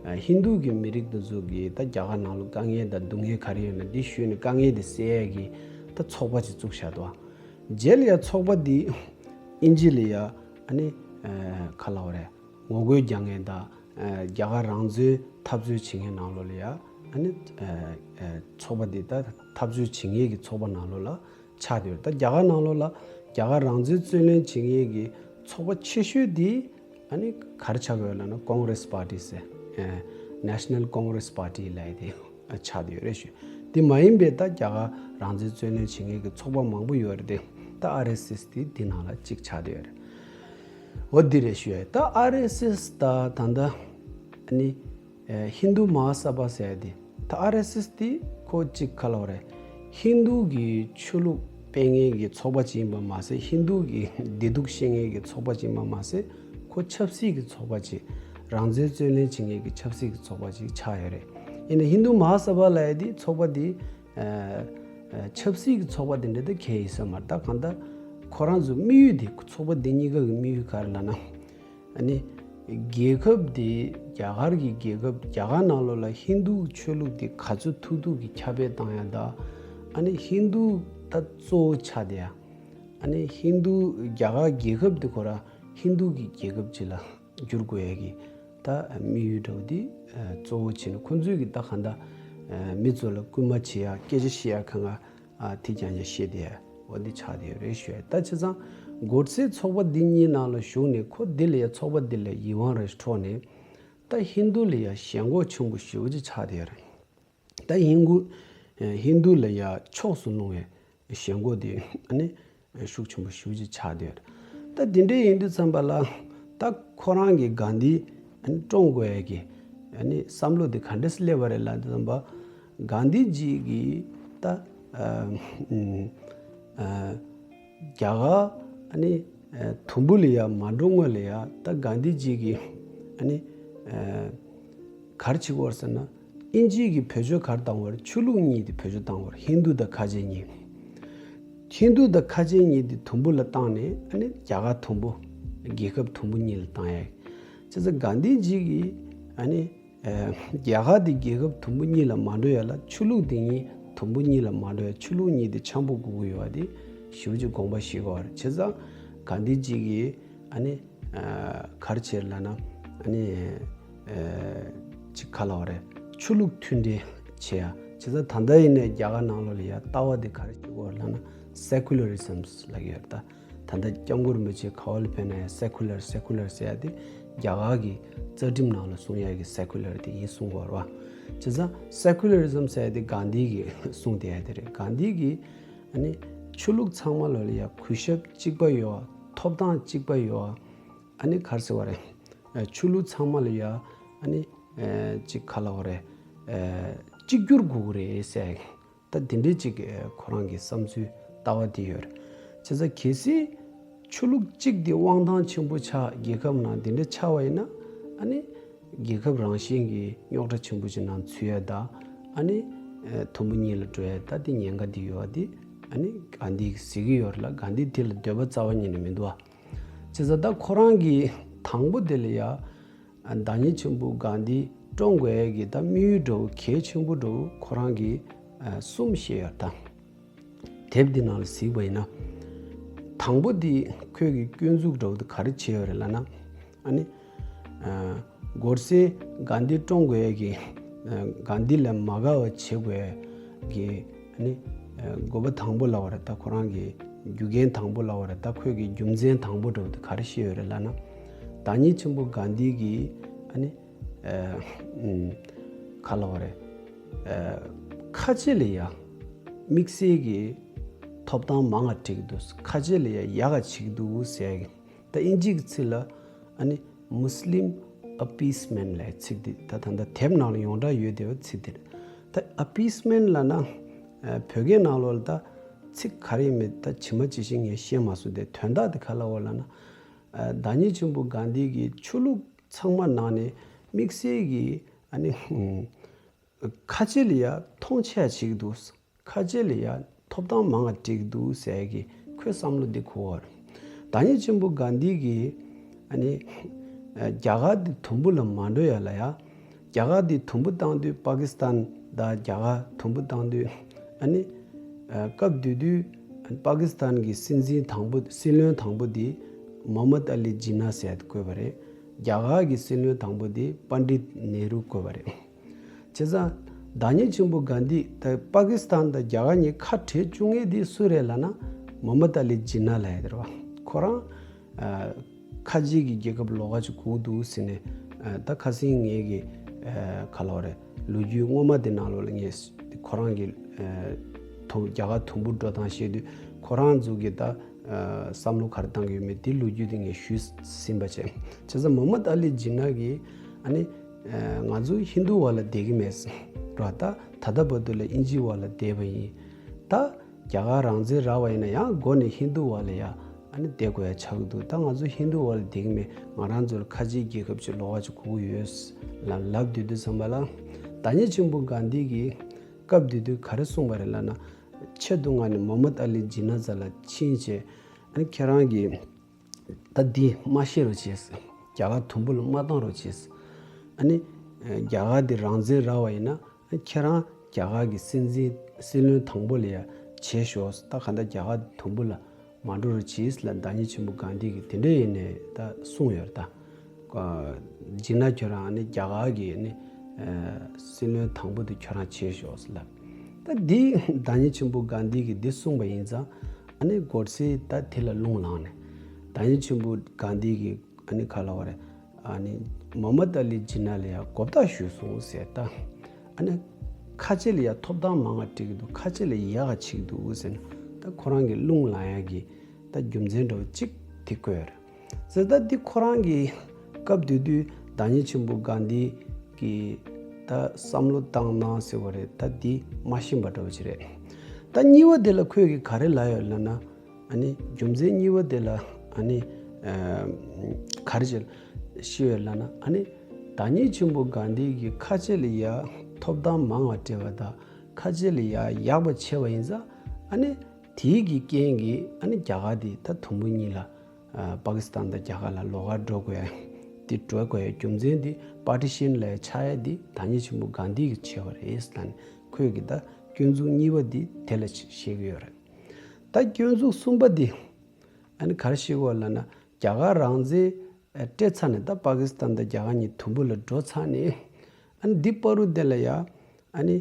ཨ་ཧིན་རྡུ་གི་མི་རིགས་དེ་ཚོ་གི་ད་རྒྱ་གར་ནང་ལོགས་དཀའ་ངལ་དང་སྡུག་བསྔལ་ག་རེ་ཡོད་ན་འདི་ཞུས་ནས་དཀའ་ངལ་དེ་སེལ་ཡས་ཀྱི་ད་ཚོགས་པ་ཅིག་བཙུགས་བཞག་འདུག་རྗེས་ལ་ཡ་ཚོགས་པ་འདི་དབྱིན་ཇི་ལ་ཡ་ཨ་ནི་ཨ་ག་ལབ་དགོས་རེད། ངོ་རྒོལ་རྒྱག་མཁན་དང་ཨ་རྒྱ་གར་རང་བཙན་འཐབ་རྩོད་བྱེད་མཁན་ནང་ལོགས་ལ་ཡ་ཨ་ནི་ཨ་ཨ་ཚོགས་པ་འདི་ད་འཐབ་རྩོད་བྱེད་མཁན་གྱི་ཚོགས་པ་ནང་ལོགས་ལ་ཆགས་བསྡད་ཡོད་རེད། ད་རྒྱ་གར་ནང་ལོགས་ལ་རྒྱ་གར་རང་བཙན་རྩོད་ལེན་བྱེད་མཁན་གྱི་ཚོགས་པ་ཆེ་ཤོས་དེ་ཨ་ནི་ག་རེ་ཆགས་ཀྱི་ཡོད་ལབ་ན་ཀོང་རེས་པར་ཊི་ཟེར། ཨེ་National Congress Party ལབ་ཡ་དེ་ཆགས་བསྡད་ཡོད་རེད་ཞུ། དེ་མ་ཡིན་པའི་ད་རྒྱ་གར་རང་བཙན་རྩོད་ལེན་བྱེད་མཁན་གྱི་ཚོགས་པ་མང་པོ་ཡོད་རེད་དེ། ད་ཨར་ཨེས་ཨེས་དེ་དེ་ནང་ལ་གཅིག་ཆགས་བསྡད་ཡོད་རེད། འོ་འདི་རེད་ཞུ་ཡ། ད་ཨར་ཨེས་ཨེས་ད་ད་ལྟ་ཨ་ནི་ཨེ་ཧིན་རྡུ་མ་ཧཱ་ས་བྷ་ཟེར་ཡ་དེ། ད་ཨར་ཨེས་ཨེས་དེ་ཁོ་གཅིག་ག་ལབ་དགོས་རེད། ཧིན་རྡུ་གི་ཆོས་ལུགས་སྤེལ་མཁན་གྱི་ཚོགས་པ་ཅིག་ཡིན་པ་མ་ཟད། ཧིན་རྡུ་གི་བདེ་སྡུག་ཤེས་མཁན་གྱི་ཚོགས་པ་ཅིག་ཡིན་པ་མ་ཟད། ཁོ་ཆབ་སྲིད་ཀྱི་ཚོགས་པ་ཅིག་རང་བཙན་རྩོད་ལེན་བྱེད་མཁན་གྱི་ཆབ་སྲིད་ཀྱི་ཚོགས་པ་ཅིག་ཆགས་ཡོད་རེད། ཡིན་ན་ཧིན་རྡུ་མ་ཧཱ་ས་བྷ་ལབ་ཡ་དེ་ཚོགས་པ་དེ་ཨ་ཨ་ཆབ་སྲིད་ཀྱི་ཚོགས་པ་དེ་འདྲ་ད་གས་ཡིན་ས་མ་རེད། ད་གང་ལྟར་ཁོ་རང་ཚོའི་དམིགས་ཡུལ་དེ། ཚོགས་པ་དེ་གཉིས་ཀ་གི་དམིགས་ཡུལ་ག་རེ་ལབ་ན། ཨ་ནི་རྒྱལ་ཁབ་དེ་རྒྱ་གར་གྱི་རྒྱལ་ཁབ། རྒྱ་གར་ནང་ལོགས་ལ་ཧིན་རྡུ་ཆོས་ལུགས་དེ་ག་ཚོད་ཐུབ་ཐུབ་ཀྱིས་ཁྱབ་སྤེལ་བཏང་ཡ་དང་། ཨ་ནི་ཧིན་རྡུ་ད་གཙོ་བོ་ཆགས་བསྡད་ཡ། ཨ་ནི་ཧིན་རྡུ་རྒྱ་གར་རྒྱལ་ཁབ་དེ་ཁོ་རང་ཧིན་རྡུ་གི་རྒྱལ་ཁབ་ཅིག་ལ་བསྒྱུར་དགོས་ཡ་གི་ད་དམིགས་ཡུལ་འདྲ་བོ་དེ་གཙོ་བོ་བྱས་ནས། ཁོ་ཚོས་གི་ད་གང་ལྟར་མི་ཚོ་ལ་སྐུལ་མ་བྱེད་ཡ། སྐད་ཆ་བཤད་ཡ། གང་ག་ཨ་དེ་རྐྱང་རྐྱང་བཤད་བསྡད་ཡ། འོ་འདི་ཆགས་བསྡད་ཡོད་རེད་ཞུ་ཡ། ད་བྱས་ཙང་གོཌ་སེ་ཚོགས་པ་འདི་གཉིས་ནང་ལ་ཞུགས་ནས་ཁོ་འདི་ལ་ཡ་ཚོགས་པ་འདི་ལ་ཡིད་དབང་རེ་འཕྲོག་ནས་ད་ཧིན་རྡུ་ལ་ཡ་ཞེན་ཁོག་ཆེན་པོ་ཞེ་པོ་ཅིག་ཆགས་བསྡད་ཡོད་རེད། ད་ཧིན་གུ་ཧིན་རྡུ་ལ་ཡ་ཕྱོགས་སུ་ལྷུང་བའི་ཞེན་ཁོག་དེ་ཨ་ནི་ཤུགས་ཆེན་པོ་ཞེ་པོ་ཅིག་ཆགས་བསྡད་ཡོད་རེད། ད་དེ་འདྲ་ཡིན་དུས་ཙམ་པ་ལ་ད་ཁོ་རང་གིས་གྷན་དྷི་ཨ་ནི་བཀྲོངས་དགོས་ཡ་གི་ ཨ་ནི་བསམ་བློ་དེ་ག་འདྲས་སླེབས་པ་རེད་ལབ་དུས་ཙམ་པ། གྷན་དྷི་ཇི་གིས་ད་ཨ་ཨ་རྒྱ་གར་ཨ་ནི་ཨ་དུམ་བུ་ལ་ཡ་མ་འགྲོ་སྔོན་ལ་ཡ། ད་གྷན་དྷི་ཇི་གིས་ཨ་ནི་ཨ་ག་རེ་བྱེད་ཀྱི་ཡོད་རེད་ཟེར་ན། དབྱིན་ཇི་གིས་བེད་སྤྱོད་ག་རེ་བཏང་བ་རེད། ཆོས་ལུགས་གཉིས་དེ་བེད་སྤྱོད་བཏང་བ་རེད། ཧིན་དུ་དང་ཁ་ཆེ་གཉིས། ཧིན་དུ་དང་ཁ་ཆེ་གཉིས་དེ་དུམ་བུ་ལ་བཏང་ནས་ཨ་ནི་རྒྱ་གར་དུམ་བུ། རྒྱལ་ཁབ་དུམ་བུ་གཉིས་ལ་བཏང་ཡ། བྱས་ཙང་གྷན་དྷི་ཇི་གིས་ཨ་ནི་ཨ་རྒྱ་གར་དེ་རྒྱལ་ཁབ་དུམ་བུ་གཉིས་ལ་མ་འགྲོ་ཡ་ལ། ཆོས་ལུགས་དེ་གཉིས་དུམ་བུ་གཉིས་ལ་མ་འགྲོ་ཡ། ཆོས་ལུགས་གཉིས་དེ་འཆམ་པོ་དགོས་ཀྱི་ཡོད་པ་དེ་ཞེ་པོ་ཅིག་དགོངས་པ་བཞེས་ཀྱི་ཡོད་རེད། བྱས་ཙང་གྷན་དྷི་ཇི་གིས་ཨ་ནི་ཨ་ག་རེ་བྱས་ལབ་ན། ཨ་ནི་ཨ་ཅིག་ག་ལབ་དགོས་རེད། ཆོས་ལུགས་མཐུན་འབྲེལ་བྱེད་ཡ། བྱས་ཙང་ད་ལྟ་ཡིན་ནའི་རྒྱ་གར་ནང་ལོགས་ལ་ཡ་ལྟ་བ་དེ་ག་རེ་བྱེད་ཀྱི་ཡོད་རེད་ལབ་ན། སེ་ཀུ་ལ་རི་ཛམ་ལབ་ཀྱི་ཡོད་རེད་ད། ད་ལྟ་སྐྱབས་མགོན་རིན་པོ་ཆེ་ག་པ་ལ་ཕེབས་ན་ཡང་སེ་ཀུ་ལར་སེ་ཀུ་ལར་ཟེར་ཡ་དེ་རྒྱ་གར་གྱི་རྩ་ཁྲིམས་ནང་ལ་གསུང་ཡ་གི་སེ་ཀུ་ལར་དེ་ཡིན་གསུང་གི་ཡོད་རེད་བ། བྱས་ཙང་སེ་ཀུ་ལ་རི་ཛམ་ཟེར་ཡ་དེ་གྷན་དྷི་གིས་གསུངས་བསྡད་ཡ་དེ་རེད། གྷན་དྷི་གིས་ཨ་ནི་ཆོས་ལུགས་ཚང་མ་ལ་ལ་ཡ་གུས་ཞབས་གཅིག་པ་ཡོད་པ། ཐོབ་ཐང་གཅིག་པ་ཡོད་པ། ཨ་ནི་ག་རེ་ཟེར་བ་རེད། ཨ་ཆོས་ལུགས་ཚང་མ་ལ་ཡ་ཨ་ནི་ཨ་ཅིག་ག་ལབ་དགོས་རེད། ཨ་གཅིག་གྱུར་དགོས་ཀྱི་རེད་ཟེར་ཡ་གི། ད་དེ་འདྲའི་ཅིག་ཨ་ཁོ་རང་གི་བསམ་ཚུལ་ལྟ་བ་དེ་ཡོད་རེད། བྱས་ཙང་གལ་སྲིད་ཆོས་ལུགས་གཅིག་དེ་དབང་ཐང་ཆེན་པོ་ཆགས། རྒྱལ་ཁབ་ནང་དེ་འདྲ་ཆགས་པ་ཡིན་ན། ཨ་ནི་རྒྱལ་ཁབ་རང་བཞིན་གྱི་རྙོག་དྲ་ཆེན་པོ་ཅིག་ནང་ཚུད་ཡ་ད། ཨ་ནི་ཨ་དུམ་བུ་གཉིས་ལ་འགྲོ་ཡ་ད་དེ་ཉེན་ཁ་དེ་ཡོད་པ་དེ་ཨ་ནི་གྷན་དྷི་གིས་གཟིགས་ཀྱི་ཡོད་རེད་ལ། གྷན་དྷི་དེ་ལ་འདོད་པ་རྩ་བ་ཉིད་ནས་མི་འདུག་བ། བྱས་ཙང་ད་ཁོ་རང་གིས་དང་པོ་དེ་ལ་ཡ། ཨ་བདག་ཉིད་ཆེན་པོ་གྷན་དྷི་བཀྲོངས་དགོས་ཡ་གི་ད་དམིགས་ཡུལ་འདྲ་བོ། གལ་ཆེན་པོ་འདྲ་བོ་ཁོ་རང་གིས་ཨ་གསུམ་བཤད་ཡོད་ད། དེབ་འདི་ནང་ལ་གཟིགས་པ་ཡིན་ན། དང་པོ་འདི་ཁོས་ཀྱི་སྐྱོན་འཛུགས་འདྲ་བོ་དེ་ག་རེ་བྱས་ཡོད་རེད་ལབ་ན། ཨ་ནི་ཨ་གོ་སེ་གྷན་དྷི་བཀྲོངས་དགོས་ཡ་གི། ཨ་གྷན་དྷི་ལ་མ་དགའ་བ་བྱེད་དགོས་ཡ་གི། ཨ་ནི་ཨ་དགོས་པ་དང་པོ་ལབ་པ་རེད་ད། ཁོ་རང་གི་རྒྱུ་རྐྱེན་དང་པོ་ལབ་པ་རེད་ད། ཁོས་ཀྱི་རྒྱུ་མཚན་དང་པོ་འདྲ་བོ་དེ་ག་རེ་བཤད་ཡོད་རེད་ལབ་ན། བདག་ཉིད་ཆེན་པོ་གྷན་དྷི་གིས་ཨ་ནི་ཨ་ཨུམ་ག་ལབ་དགོས་རེད། ཨ་ཁ་ཆེ་ལ་ཡ་དམིགས་བསལ་གྱི་ཐོབ་ཐང་མང་བ་སྤྲད་ཀྱི་འདུག་ཁ་ཆེ་ལ་ཡ་ཡག་ག་བྱེད་ཀྱི་འདུག་ཟེར་ཡ་གི། ད་དབྱིན་ཇི་གི་ཚིག་ལ་ཨ་ནི་Muslim appeasement ལབ་ཚིག་འདི་ད་ད་ལྟ་དེབ་ནང་ལ་ཡོངས་གྲགས་ཡོད་བསྡད་པ་ཚིག་འདི་རེད། ད་appeasement ལབ་ན་ཨ་བོད་སྐད་ནང་ལོགས་ལ་ད་ཚིག་ག་རེ་ཡིན་མིན་ད་ཇི་མ་ཇི་བཞིན་ངས་བཤད་མ་སོང་སྟེ། དོན་དག་དེ་ག་ལབ་དགོས་ལབ་ན། ཨ་བདག་ཉིད་ཆེན་པོ་གྷན་དྷི་གིས་ཆོས་ལུགས་ཚང་མ་ནང་ནས་དམིགས་བསལ་གྱི་ཨ་ནི་ཁ་ཆེ་ལ་ཡ་མཐོང་ཆེ་བྱེད་ཀྱི་འདུག་ཁ་ཆེ་ལ་ཡ་ཐོབ་ཐང་མང་བ་སྤྲད་ཀྱི་འདུག་ཟེར་གྱི་ཁོའི་བསམ་བློ་འདི་འཁོར་བ་རེད། བདག་ཉིད་ཆེན་པོ་གྷན་དྷི་གིས་ཨ་ནི་རྒྱ་གར་འདི་དུམ་བུ་ལ་མ་འགྲོ་ཡ་ལ་ཡ། རྒྱ་གར་འདི་དུམ་བུ་བཏང་དུས། པ་ཀི་སི་ཐན་དང་རྒྱ་གར་དུམ་བུ་བཏང་དུས། ཨ་ནི་སྐབས་དེ་དུས་པ་ཀི་སི་ཐན་གྱི་སྲིད་འཛིན་དང་པོ། སྲིད་བློན་དང་པོ་འདི་མོ་ཧམ་མད་ཨ་ལི་ཇི་ན་ཟེར་ཏེ་བསྐོས་པ་རེད། རྒྱ་གར་གྱི་སྲིད་བློན་དང་པོ་འདི་པཎྜི་ཏ་ནེ་རུ་བསྐོས་པ་རེད། བྱས་ཙང་བདག་ཉིད་ཆེན་པོ་གྷན་དྷི་ད་པ་ཀི་སི་ཐན་དང་རྒྱ་གར་གཉིས་ཁ་བྲལ་བཅུག་མཁན་དེ་སུ་རེད་ལབ་ན། མོ་ཧམ་མད་ཨ་ལི་ཇི་ན་ལབ་ཡ་དེ་རེད་བ། ཁོ་རང་ཨ་ཁ་ཆེ་གི་རྒྱལ་ཁབ་ལོགས་ཀ་ཅིག་སྒུག་འདུག་ཟེར་ནས། ཨ་ད་ཁ་སང་ངས་ཀྱི་ཨ་ག་ལབ་དགོས་རེད། ལོ་རྒྱུས་སྔོན་མ་དེ་ནང་ལོགས་ལ་ངས་ཁོ་རང་གི་ཨ་དུམ་རྒྱ་གར་དུམ་བུ་འགྲོ་སྟངས་བཤད་དུས། ཁོ་རང་ཚོ་གི་ད་ཨ་བསམ་བློ་ག་རེ་བཏང་གི་ཡོད་མེད་དེ་ལོ་རྒྱུས་དེ་ངས་ཞུས་ཟིན་པ་བྱས། བྱས་ཙང་མོ་ཧམ་མད་ཨ་ལི་ཇི་ན་གིས་ཨ་ནི་ཨ་ང་ཚོ་ཧིན་དུ་བ་ལ་བསྡད་ཀྱི་མེད་ར། ད་ད་ལྟ་བར་དུ་ལ་དབྱིན་ཇི་བ་ལ་བསྡད་པ་ཡིན། ད་རྒྱ་གར་རང་བཙན་རག་པ་ཡིན་ན་ཡང་མགོ་ནས་ཧིན་དུ་བ་ལ་ཡ་ཨ་ནི་བསྡད་དགོས་ཡ་ཆགས་ཀྱི་འདུག་ད་ང་ཚོ་ཧིན་དུ་བ་ལ་བསྡད་ཀྱི་མེད། ང་རང་ཚོ་ལ་ཁ་ཆེའི་རྒྱལ་ཁབ་ཅིག་ལོགས་ཀ་ཅིག་དགོས་ཀྱི་ཡོད་ལབ་ལབ་བསྡད་དུས་ཙམ་པ་ལ། བདག་ཉིད་ཆེན་པོ་གྷན་དྷི་གིས་སྐབས་དེ་དུས་ག་རེ་གསུངས་པ་རེད་ལབ་ན། ཆེད་དུ་མངགས་ནས་མོ་ཧམ་མད་ཨ་ལི་ཇི་ན་རྩ་ལ་ཕྱིན་བྱས། ཨ་ནི་ཁྱེད་རང་གིས་ད་འདི་མ་བཤད་རོགས་བྱས། རྒྱ་གར་དུམ་བུ་ལ་མ་བཏང་རོགས་བྱས། ཨ་ནི་རྒྱ་གར་འདི་རང་བཙན་རག་པ་ཡིན་ན། ཁྱེད་རང་རྒྱ་གར་གྱི་སྲིད་འཛིན་སྲིད་བློན་དང་པོ་ལ་ཡ་བྱས་ཤོག་ད་ག་འདྲ་རྒྱ་གར་དུམ་བུ་ལ་མ་འགྲོ་རོགས་གྱིས་ལབ་བདག་ཉིད་ཆེན་པོ་གྷན་དྷི་གིས་དེ་འདྲ་ཡིན་ནས་ད་གསུངས་ཡོད་རེད་ད། ཨ་ཇི་ན་ཁྱོད་རང་ནི་རྒྱ་གར་གྱི་ནི་ཨ་སྲིད་བློན་དང་པོ་དེ་ཁྱོད་རང་བྱས་ཤོག་ལབ། ད་འདི་བདག་ཉིད་ཆེན་པོ་གྷན་དྷི་གིས་འདི་གསུངས་པ་ཡིན་ཙང་། ཨ་ནི་གོ་སེ་ད་དེ་ལ་རླུང་ལངས་ནས། བདག་ཉིད་ཆེན་པོ་གྷན་དྷི་གིས་ཨ་ནི་ག་ལབ་པ་རེད། ཨ་ནི་མོ་ཧམ་མད་ཨ་ལི་ཇི་ན་ལ་ཡ་མགོ་བཏགས་ཞུས་སོང་ཟེར་ད། ཨ་ནི་ཁ་ཆེ་ལ་ཡ་ཐོབ་ཐང་མང་བ་སྤྲད་ཀྱི་འདུག་ཁ་ཆེ་ལ་ཡག་ག་བྱེད་ཀྱི་འདུག་ཟེར་ན། ད་ཁོ་རང་གི་རླུང་ལངས་ཡ་གི་ད་རྒྱུ་མཚན་འདྲ་བོ་གཅིག་དེ་བཀོད་རེད་ཟེར། ད་འདི་ཁོ་རང་གི་སྐབས་དེ་དུས་བདག་ཉིད་ཆེན་པོ་གྷན་དྷི་ གི་ད་བསམ་བློ་བཏང་གནང་ཟེར་བ་རེད། ད་འདི་མ་ཤེས་པ་འདྲ་བོ་ཅིག་རེད། ད་གཉིས་པ་དེ་ལ་ཁོས་གི་ག་རེ་ལབ་ཡོད་ལབ་ན། ཨ་ནི་རྒྱུ་མཚན་གཉིས་པ་དེ་ལ་ཨ་ནི་ཨ་ག་རེ་ཅིག་ཤེས་ཡོད་ལབ་ན། ཨ་ནི་བདག་ཉིད་ཆེན་པོ་གྷན་དྷི་གིས་ཁ་ཆེ་ལ་ཡ་ཐོབ་ཐང་མང་བ་སྤྲད་པ་དང་། ཁ་ཆེ་ལ་ཡ་ཡག་པ་བྱས་པ་ཡིན་ཙང་། ཨ་ནི་དེའི་གི་རྐྱེན་གྱིས་ཨ་ནི་རྒྱ་གར་དེ་ད་དུམ་བུ་གཉིས་ལ། ཨ་པ་ཀི་སི་ཐན་དང་རྒྱ་གར་ལ་ལོགས་ཀ་འགྲོ་དགོས་ཡ་དེ། འགྲོ་དགོས་ཡ་རྒྱུ་མཚན་དེ་པར་ཊི་ཤན་ལ་ཆགས་ཡ་དེ་བདག་ཉིད་ཆེན་པོ་གྷན་དྷི་གིས་བྱས་པ་རེད་ལབ་ནས། ཁོས་གི་ད་སྐྱོན་འཛུགས་གཉིས་པ་དེ་དེ་ལ་བཤད་ཀྱི་ཡོད་རེད། ད་སྐྱོན་འཛུགས་གསུམ་པ་དེ་ཨ་ནི་ག་རེ་བཤད་ཀྱི་ཡོད་ལབ་ན། རྒྱ་གར་རང་བཙན་སྤྲད་ཚར་ནས། ད་པ་ཀི་སི་ཐན་དང་རྒྱ་གར་གཉིས་དུམ་བུ་ལ་འགྲོ་ཚར་ནས། ཨ་ནི་འདི་བར་དུ་དེ་ལ་ཡ་ཨ་ནི་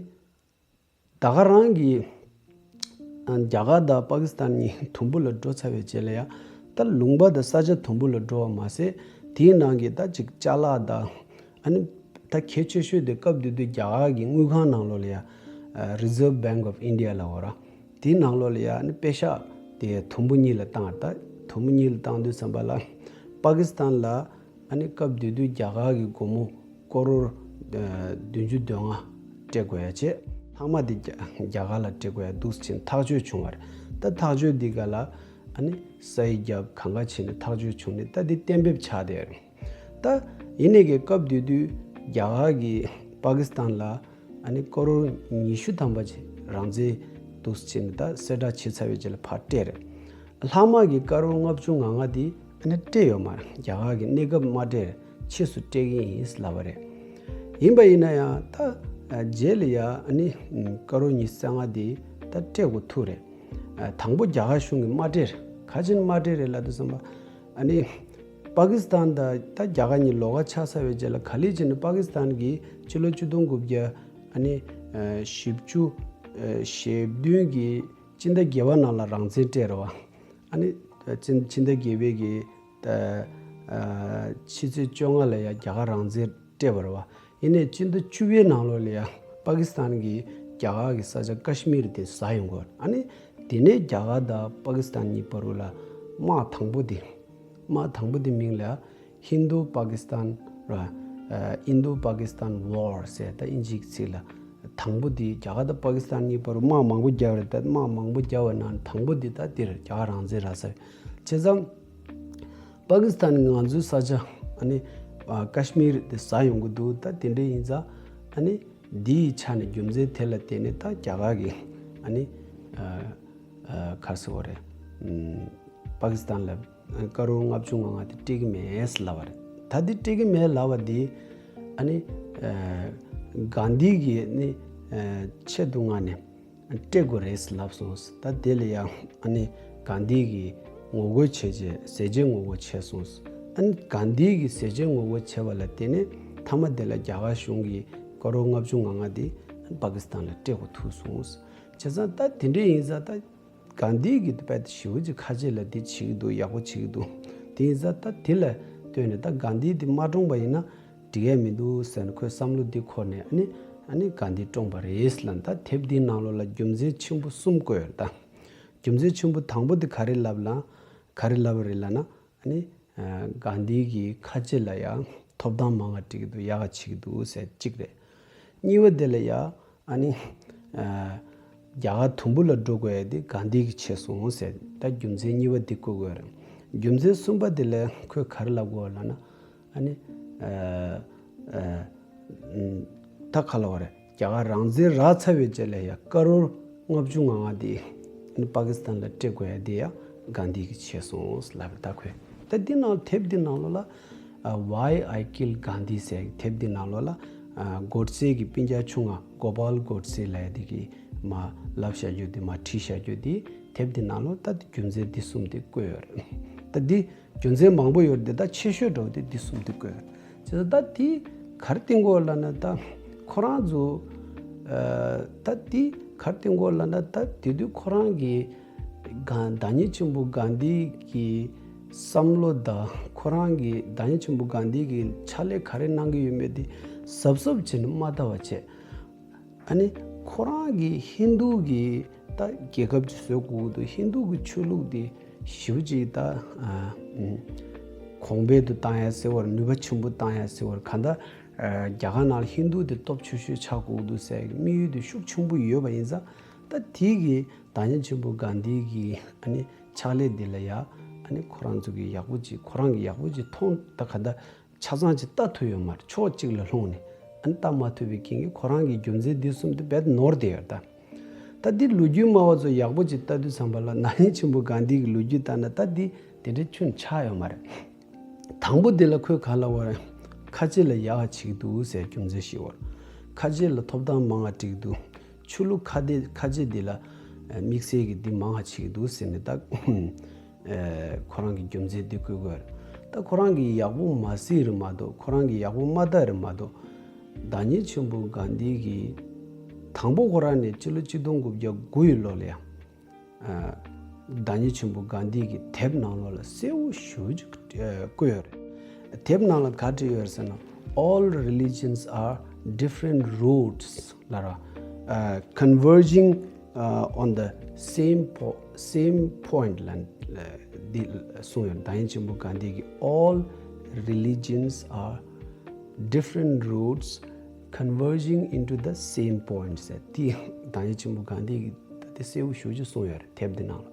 ད་ག་རང་གི་ཨ་རྒྱ་གར་དང་པ་ཀི་སི་ཐན་གཉིས་དུམ་བུ་ལ་འགྲོ་ཚར་བའི་རྗེས་ལ་ཡ། ད་ལུང་པ་དང་ས་ཆ་དུམ་བུ་ལ་འགྲོ་བ་མ་ཟད། དེའི་ནང་གི་ད་ཅིག་ཅ་ལག་དང་། ཨ་ནི་ད་གལ་ཆེ་ཤོས་དེ་སྐབས་དེ་དུས་རྒྱ་གར་གི་དངུལ་ཁང་ནང་ལོགས་ལ་ཡ། ཨ་Reserve Bank of India ལབ་པ་ར། དེའི་ནང་ལོགས་ལ་ཡ་ཨ་ནི་པེ་ཤག་དེ་དུམ་བུ་གཉིས་ལ་བཏང་། ད་དུམ་བུ་གཉིས་ལ་བཏང་དུས་ཙམ་པ་ལ། པ་ཀི་སི་ཐན་ལ་ཨ་ནི་སྐབས་དེ་དུས་རྒྱ་གར་གྱི་སྒོར་མོ་ཀོ་རོར་ཨ་བདུན་ཅུ་དོན་ལྔ་སྤྲད་དགོས་ཡ་བྱས། ལྷག་མ་དེ་རྒྱ་རྒྱ་གར་ལ་སྤྲད་དགོས་ཡ་འདུག་ཟེར་ནས་ཐག་གཅོད་བྱུང་བ་རེད། ད་ཐག་གཅོད་འདི་ག་ལ་ཨ་ནི་སའི་རྒྱབ་གང་ག་བྱས་ནས་ཐག་གཅོད་བྱུང་ནས། ད་འདི་གཏན་འབེབས་ཆགས་བསྡད་ཡོད་རེད། ད་ཡིན་ནའི་གི་སྐབས་དེ་དུས་རྒྱ་གར་གྱིས་པ་ཀི་སི་ཐན་ལ་ཨ་ནི་ཀོ་རོར་ཉི་ཤུ་ཐམ་པ་ཅིག་རང་བཙན་འདུག་ཟེར་ནས་ད་གསལ་བསྒྲགས་བྱས་ཚར་བའི་རྗེས་ལ་ཕར་སྤྲད་རེད། ལྷག་མ་གི་ཀ་རོར་ལྔ་བཅུ་ང་ལྔ་དེ་ཨ་ནི་སྤྲད་ཡོད་མ་རེད། རྒྱ་གར་གྱིས་གནས་སྐབས་མ་སྤྲད། ཕྱིས་སུ་སྤྲད་ཀྱི་ཡིན་ལབ་པ་རེད། ཡིན་པ་ཡིན་ན་ཡང་ད་རྗེས་ལ་ཡ་ཨ་ནི་ཀ་རོར་ཉི་ཤུ་རྩ་ལྔ་དེ་ད་སྤྲད་དགོས་ཐུག་རེད། དང་པོ་རྒྱ་གར་གཞུང་གིས་མ་སྤྲད་རེད། ག་རེ་བྱས་ནས་མ་སྤྲད་རེད་ལབ་དུས་ཙམ་པ། ཨ་ནི་པ་ཀི་སི་ཐན་དང་ད་རྒྱ་གར་གཉིས་ལོགས་ཀ་ཆགས་ཚར་བའི་རྗེས་ལ། ག་ལེར་བྱས་ནས་པ་ཀི་སི་ཐན་གྱིས་ཕྱི་ལོ་ཆིག་སྟོང་དགུ་བརྒྱ་ཨ་ནི་ཨ་བཞི་བཅུ་ཨ་ཞེ་བདུན་གྱི་སྤྱི་ཟླ་བརྒྱད་པ་ནང་ལ་རང་བཙན་སྤྲད་རེད་བ། ཨ་ནི་ཕྱི་ཕྱི་ཟླ་བརྒྱད་པའི་གི་ད་ཨ་ཕྱི་ཚེས་བཅོ་ལྔ་ལ་ཡ་རྒྱ་གར་རང་བཙན་སྤྲད་པ་རེད་བ། ཡིན་ནའི་སྤྱི་ཟླ་བཅུ་པའི་ནང་ལོགས་ལ་ཡ་པ་ཀི་སི་ཐན་གྱིས་རྒྱ་གར་གྱི་ས་ཆ་ཀ་ཤི་མིར་དེ་ཟ་ཡོང་གི་ཡོད། ཨ་ནི་དེ་ནས་རྒྱ་གར་དང་པ་ཀི་སི་ཐན་གཉིས་བར་དུ་ལ་དམག་དང་པོ་དེ། དམག་དང་པོ་དེ་མིང་ལ་ཧིན་དུ་པ་ཀི་སི་ཐན་ར། ཨ་Indo Pakistan War ཟེར། ད་དབྱིན་ཇིའི་ཚིག་ལ། དང་པོ་དེ་རྒྱ་གར་དང་པ་ཀི་སི་ཐན་གཉིས་བར་དུ་དམག་མང་པོ་བརྒྱབ་རེད། ད་དམག་མང་པོ་བརྒྱབ་པ་ནང་དང་པོ་དེ་ད་འདིར་རྒྱ་གར་རང་བཙན་རག་ས་རེད། བྱས་ཙང་པ་ཀི་སི་ཐན་གྱིས་ང་ཚོའི་ས་ཆ་ཨ་ནི་ཨ་ཀ་ཤི་མིར་དེ་ཟ་ཡོང་གི་འདུག། ད་དེ་འདྲ་ཡིན་ཙང་ཨ་ནི་འདིའི་ཆ་ནས་རྒྱུ་མཚན་དེ་ལ་བརྟེན་ནས་ད་རྒྱ་གར་གྱིས་ཨ་ནི་ཨ་ཨ་ག་རེ་ཟེར་དགོས་རེད། ཨམ་པ་ཀི་སི་ཐན་ལ་ཀ་རོར་ལྔ་བཅུ་ང་ལྔ་དེ་སྤྲད་ཀྱི་མེད་ལབ་པ་རེད། ད་འདི་སྤྲད་ཀྱི་མེད་ལབ་པ་འདི་ཨ་ནི་ཨ་གྷན་དྷི་གིས་ནི་ཨ་ཆེད་དུ་མངགས་ནས་སྤྲད་དགོས་རེད་ལབ་སོང་། ད་དེ་ལ་ཡང་ཨ་ནི་གྷན་དྷི་གིས་ངོ་རྒོལ་བྱས་རྗེས། ཟས་བཅད་ངོ་རྒོལ་བྱས་སོང་། ཨ་ནི་གྷན་དྷི་གིས་ཟས་བཅད་ངོ་རྒོལ་བྱས་པ་ལ་བརྟེན་ནས་མཐའ་མ་དེ་ལ་རྒྱ་གར་གཞུང་གིས་ཀ་རོར་ལྔ་བཅུ་ང་ལྔ་དེ་པ་ཀི་སི་ཐན་ལ་སྤྲད་དགོས་ཐུག་སོང་། བྱས་ཙང་ད་དེ་འདྲ་ཡིན་ཙང་ད་གྷན་དྷི་གིས་དཔེ་ཞེ་པོ་ཅིག་ཁ་ཆེ་ལ་འདི་བྱེད་ཀྱི་འདུག། ཡག་པོ་བྱེད་ཀྱི་འདུག། དེ་ཡིན་ཙང་ད་དེ་ལ་ལྟོས་ནས་ད་གྷན་དྷི་འདི་མ་བཀྲོངས་པ་ཡིན་ན་འགྲིག་ཡ་མི་འདུག་ཟེར་ནས་ཁོས་བསམ་བློ་འདི་འཁོར་ནས། ཨ་ནི་ཨ་ནི་གྷན་དྷི་བཀྲོངས་པ་རེད་ལབ། ད་དེབ་འདིའི་ནང་ལོགས་ལ་རྒྱུ་མཚན་ཆེན་པོ་གསུམ་བཀོད་ཡོད་རེད། ད་རྒྱུ་མཚན་ཆེན་པོ་དང་པོ་འདི་ག་རེ་ལབ་ལ། ག་རེ་ལབ་པ་རེད་ལབ་ན། ཨ་ནི་ཨ་གྷན་དྷི་གིས་ཁ་ཆེ་ལ་ཡང་ཐོབ་ཐང་མང་བ་སྤྲད་ཀྱི་འདུག། ཡག་ག་བྱེད་ཀྱི་འདུག་ཟེར་གཅིག་རེད། གཉིས་པ་དེ་ལ་ཡ་ཨ་ནི་ཨ་རྒྱ་གར་དུམ་བུ་ལ་འགྲོ་དགོས་ཡ་དེ་གྷན་དྷི་གིས་བྱས་སོང་ཟེར། ད་རྒྱུ་མཚན་གཉིས་པ་འདི་བཀོད་དགོས་རེད། རྒྱུ་མཚན་གསུམ་པ་དེ་ལ་ཁོས་ག་རེ་ལབ་དགོས་ལབ་ན། ཨ་ནི་ཨ་ཨ་ད་ག་ལབ་དགོས་རེད། རྒྱ་གར་རང་བཙན་རག་ཚར་བའི་རྗེས་ལ་ཡ་ཀ་རོར་ལྔ་བཅུ་ང་ལྔ་དེ་ཨ་ནི་པ་ཀི་སི་ཐན་ལ་སྤྲད་དགོས་ཡ་དེ་ཡ་གྷན་དྷི་གིས་བྱས་སོང་ལབ་རེད། ད་ཁོས་ད་འདི་ནང་དེབ་འདི་ནང་ལོགས་ལ་ཨ་Why I Killed Gandhi ཟེར་དེབ་འདི་ནང་ལོགས་ལ་ཨ་གོ་ཌ་སེ་གི་སྤུན་ཀྱག་ཆུང་ང་གོ་པཱལ་གོ་ཌ་སེ་ལབ་ཡ་དེ་གིས་མར་ལབ་བཞག་རྒྱུ་དེ། མར་བྲིས་བཞག་རྒྱུ་དེ། དེབ་འདི་ནང་ལོགས་ད་རྒྱུ་མཚན་འདི་གསུམ་དེ་བཀོད་ཡོད་རེད། ད་འདི་རྒྱུ་མཚན་མང་པོ་ཡོད་རེད། ད་ཆེ་ཤོས་འདྲ་བོ་དེ་འདི་གསུམ་དེ་བཀོད་ཡོད་རེད། བྱས་ཙང་ད་དེ་ག་རེ་བསྟན་གྱི་ཡོད་ལབ་ན། ད་ཁོ་རང་ཚོ་ཨ་ད་དེ་ག་རེ་བསྟན་གྱི་ཡོད་ལབ་ན། ད་དེ་དུས་ཁོ་རང་གི་གྷན་བདག་ཉིད་ཆེན་པོ་གྷན་དྷི་གི་བསམ་བློ་དང་། ཁོ་རང་གི་བདག་ཉིད་ཆེན་པོ་གྷན་དྷི་གི་ཕྱག་ལས་ག་རེ་གནང་གི་ཡོད་མེད་དེ་གཟབ་གཟབ་བྱས་ནས་མ་ལྟ་བ་བྱས། ཨ་ནི་ཁོ་རང་གི་ཧིན་དུ་གི་ད་རྒྱལ་ཁབ་ཅིག་བཟོ་དགོས་ཀྱི་འདུག། ཧིན་དུ་གི་ཆོས་ལུགས་དེ་ཞེ་པོ་ཅིག་ད་ཨ་གོང་འཕེལ་དུ་བཏང་ཡ་ཟེར་བར། ནུས་པ་ཆེན་པོ་བཏང་ཡ་ཟེར་བར། གང་ལྟར་ རྒྱ་གར་ནང་ལ་ཧིན་རྡུ་དེ་སྟོབས་ཆེ་ཤོས་ཆགས་དགོས་འདུག་ཟེར་གྱི་དམིགས་ཡུལ་དེ་ཤུགས་ཆེན་པོ་ཡོད་པ་ཡིན་ཙང་། ད་དེ་གི་བདག་ཉིད་ཆེན་པོ་གྷན་དྷི་གི་ཨ་ནི་ཕྱག་ལས་འདི་ལ་ཡ་ཨ་ནི་ཁོ་རང་ཚོ་གི་ཡག་པོ་ཅིག་ཁོ་རང་གི་ཡག་པོ་ཅིག་མཐོང་། ད་ག་ད་ཆ་ཚང་ཅིག་ལྟ་ཐུབ་ཡོད་མ་རེད། ཕྱོགས་གཅིག་ལ་ལྷུང་ནས་ཨ་ནི་ལྟ་མ་ཐུབ་པའི་རྐྱེན་གྱིས་ཁོ་རང་གི་རྒྱུ་མཚན་འདི་གསུམ་དེ་རྦད་ནོར་བསྡད་ཡོད་རེད་ད། ད་འདི་ལོ་རྒྱུས་སྨྲ་བ་ཚོ་ཡག་པོ་ཅིག་ལྟ་དུས་ཙམ་པ་ལ་བདག་ཉིད་ཆེན་པོ་གྷན་དྷི་གི་ལོ་རྒྱུས་ལྟ་ན་ད་འདི་དེ་འདྲའི་ཁྱོན་ཆགས་ཡོད་མ་རེད། དང་པོ་དེ་ལ་ཁོས་ག་ལབ་པ་རེད། ཁ་ཆེ་ལ་ཡག་ག་བྱེད་ཀྱི་འདུག་ཟེར་རྒྱུ་མཚན་ཞིག་བར། ཁ་ཆེ་ལ་ཐོབ་ཐང་མང་ང་སྤྲད་ཀྱི་འདུག་ཆོས་ལུགས་ཁ་དེ་ཁ་ཆེ་འདི་ལ་དམིགས་བསལ་གྱི་འདི་མང་ང་བྱེད་ཀྱི་འདུག་ཟེར་ནས་ད་ཁོ་རང་གི་རྒྱུ་མཚན་འདི་བཀོད་དགོས་རེད། ད་ཁོ་རང་གིས་ཡག་པོ་མ་གཟིགས་རེད་མ་གཏོགས། ཁོ་རང་གིས་ཡག་པོ་མ་ལྟ་རེད་མ་གཏོགས། བདག་ཉིད་ཆེན་པོ་གྷན་དྷི་གིས་དང་པོ་ཁོ་རང་ནས་སྤྱི་ལོ་ཆིག་སྟོང་དགུ་བརྒྱ་དགུ་ཡི་ལོ་ལ་ཡང་། ཨ། བདག་ཉིད་ཆེན་པོ་གྷན་དྷི་གི་དེབ་ནང་ལོགས་ལ་གསལ་བོ་ཞེ་པོ་ཅིག་ཨ། བཀོད་ཡོད་རེད། དེབ་ནང་ལ་ག་བྲིས་ཡོད་རེད་ཟེར་ན། All religions are different roads ལབ་ར། ཨ། Converging ཨ། on the same po- same point ལ་འདི་གསུངས་ཡོད། བདག་ཉིད་ཆེན་པོ་གྷན་དྷི་གིས། All religions are different roads converging into the same point ཟེར། དེ་བདག་ཉིད་ཆེན་པོ་གྷན་དྷི་གིས་ད་དེ་གསལ་བོ་ཞེ་པོ་ཅིག་གསུངས་ཡོད་རེད་དེབ་འདི་ནང་ལ།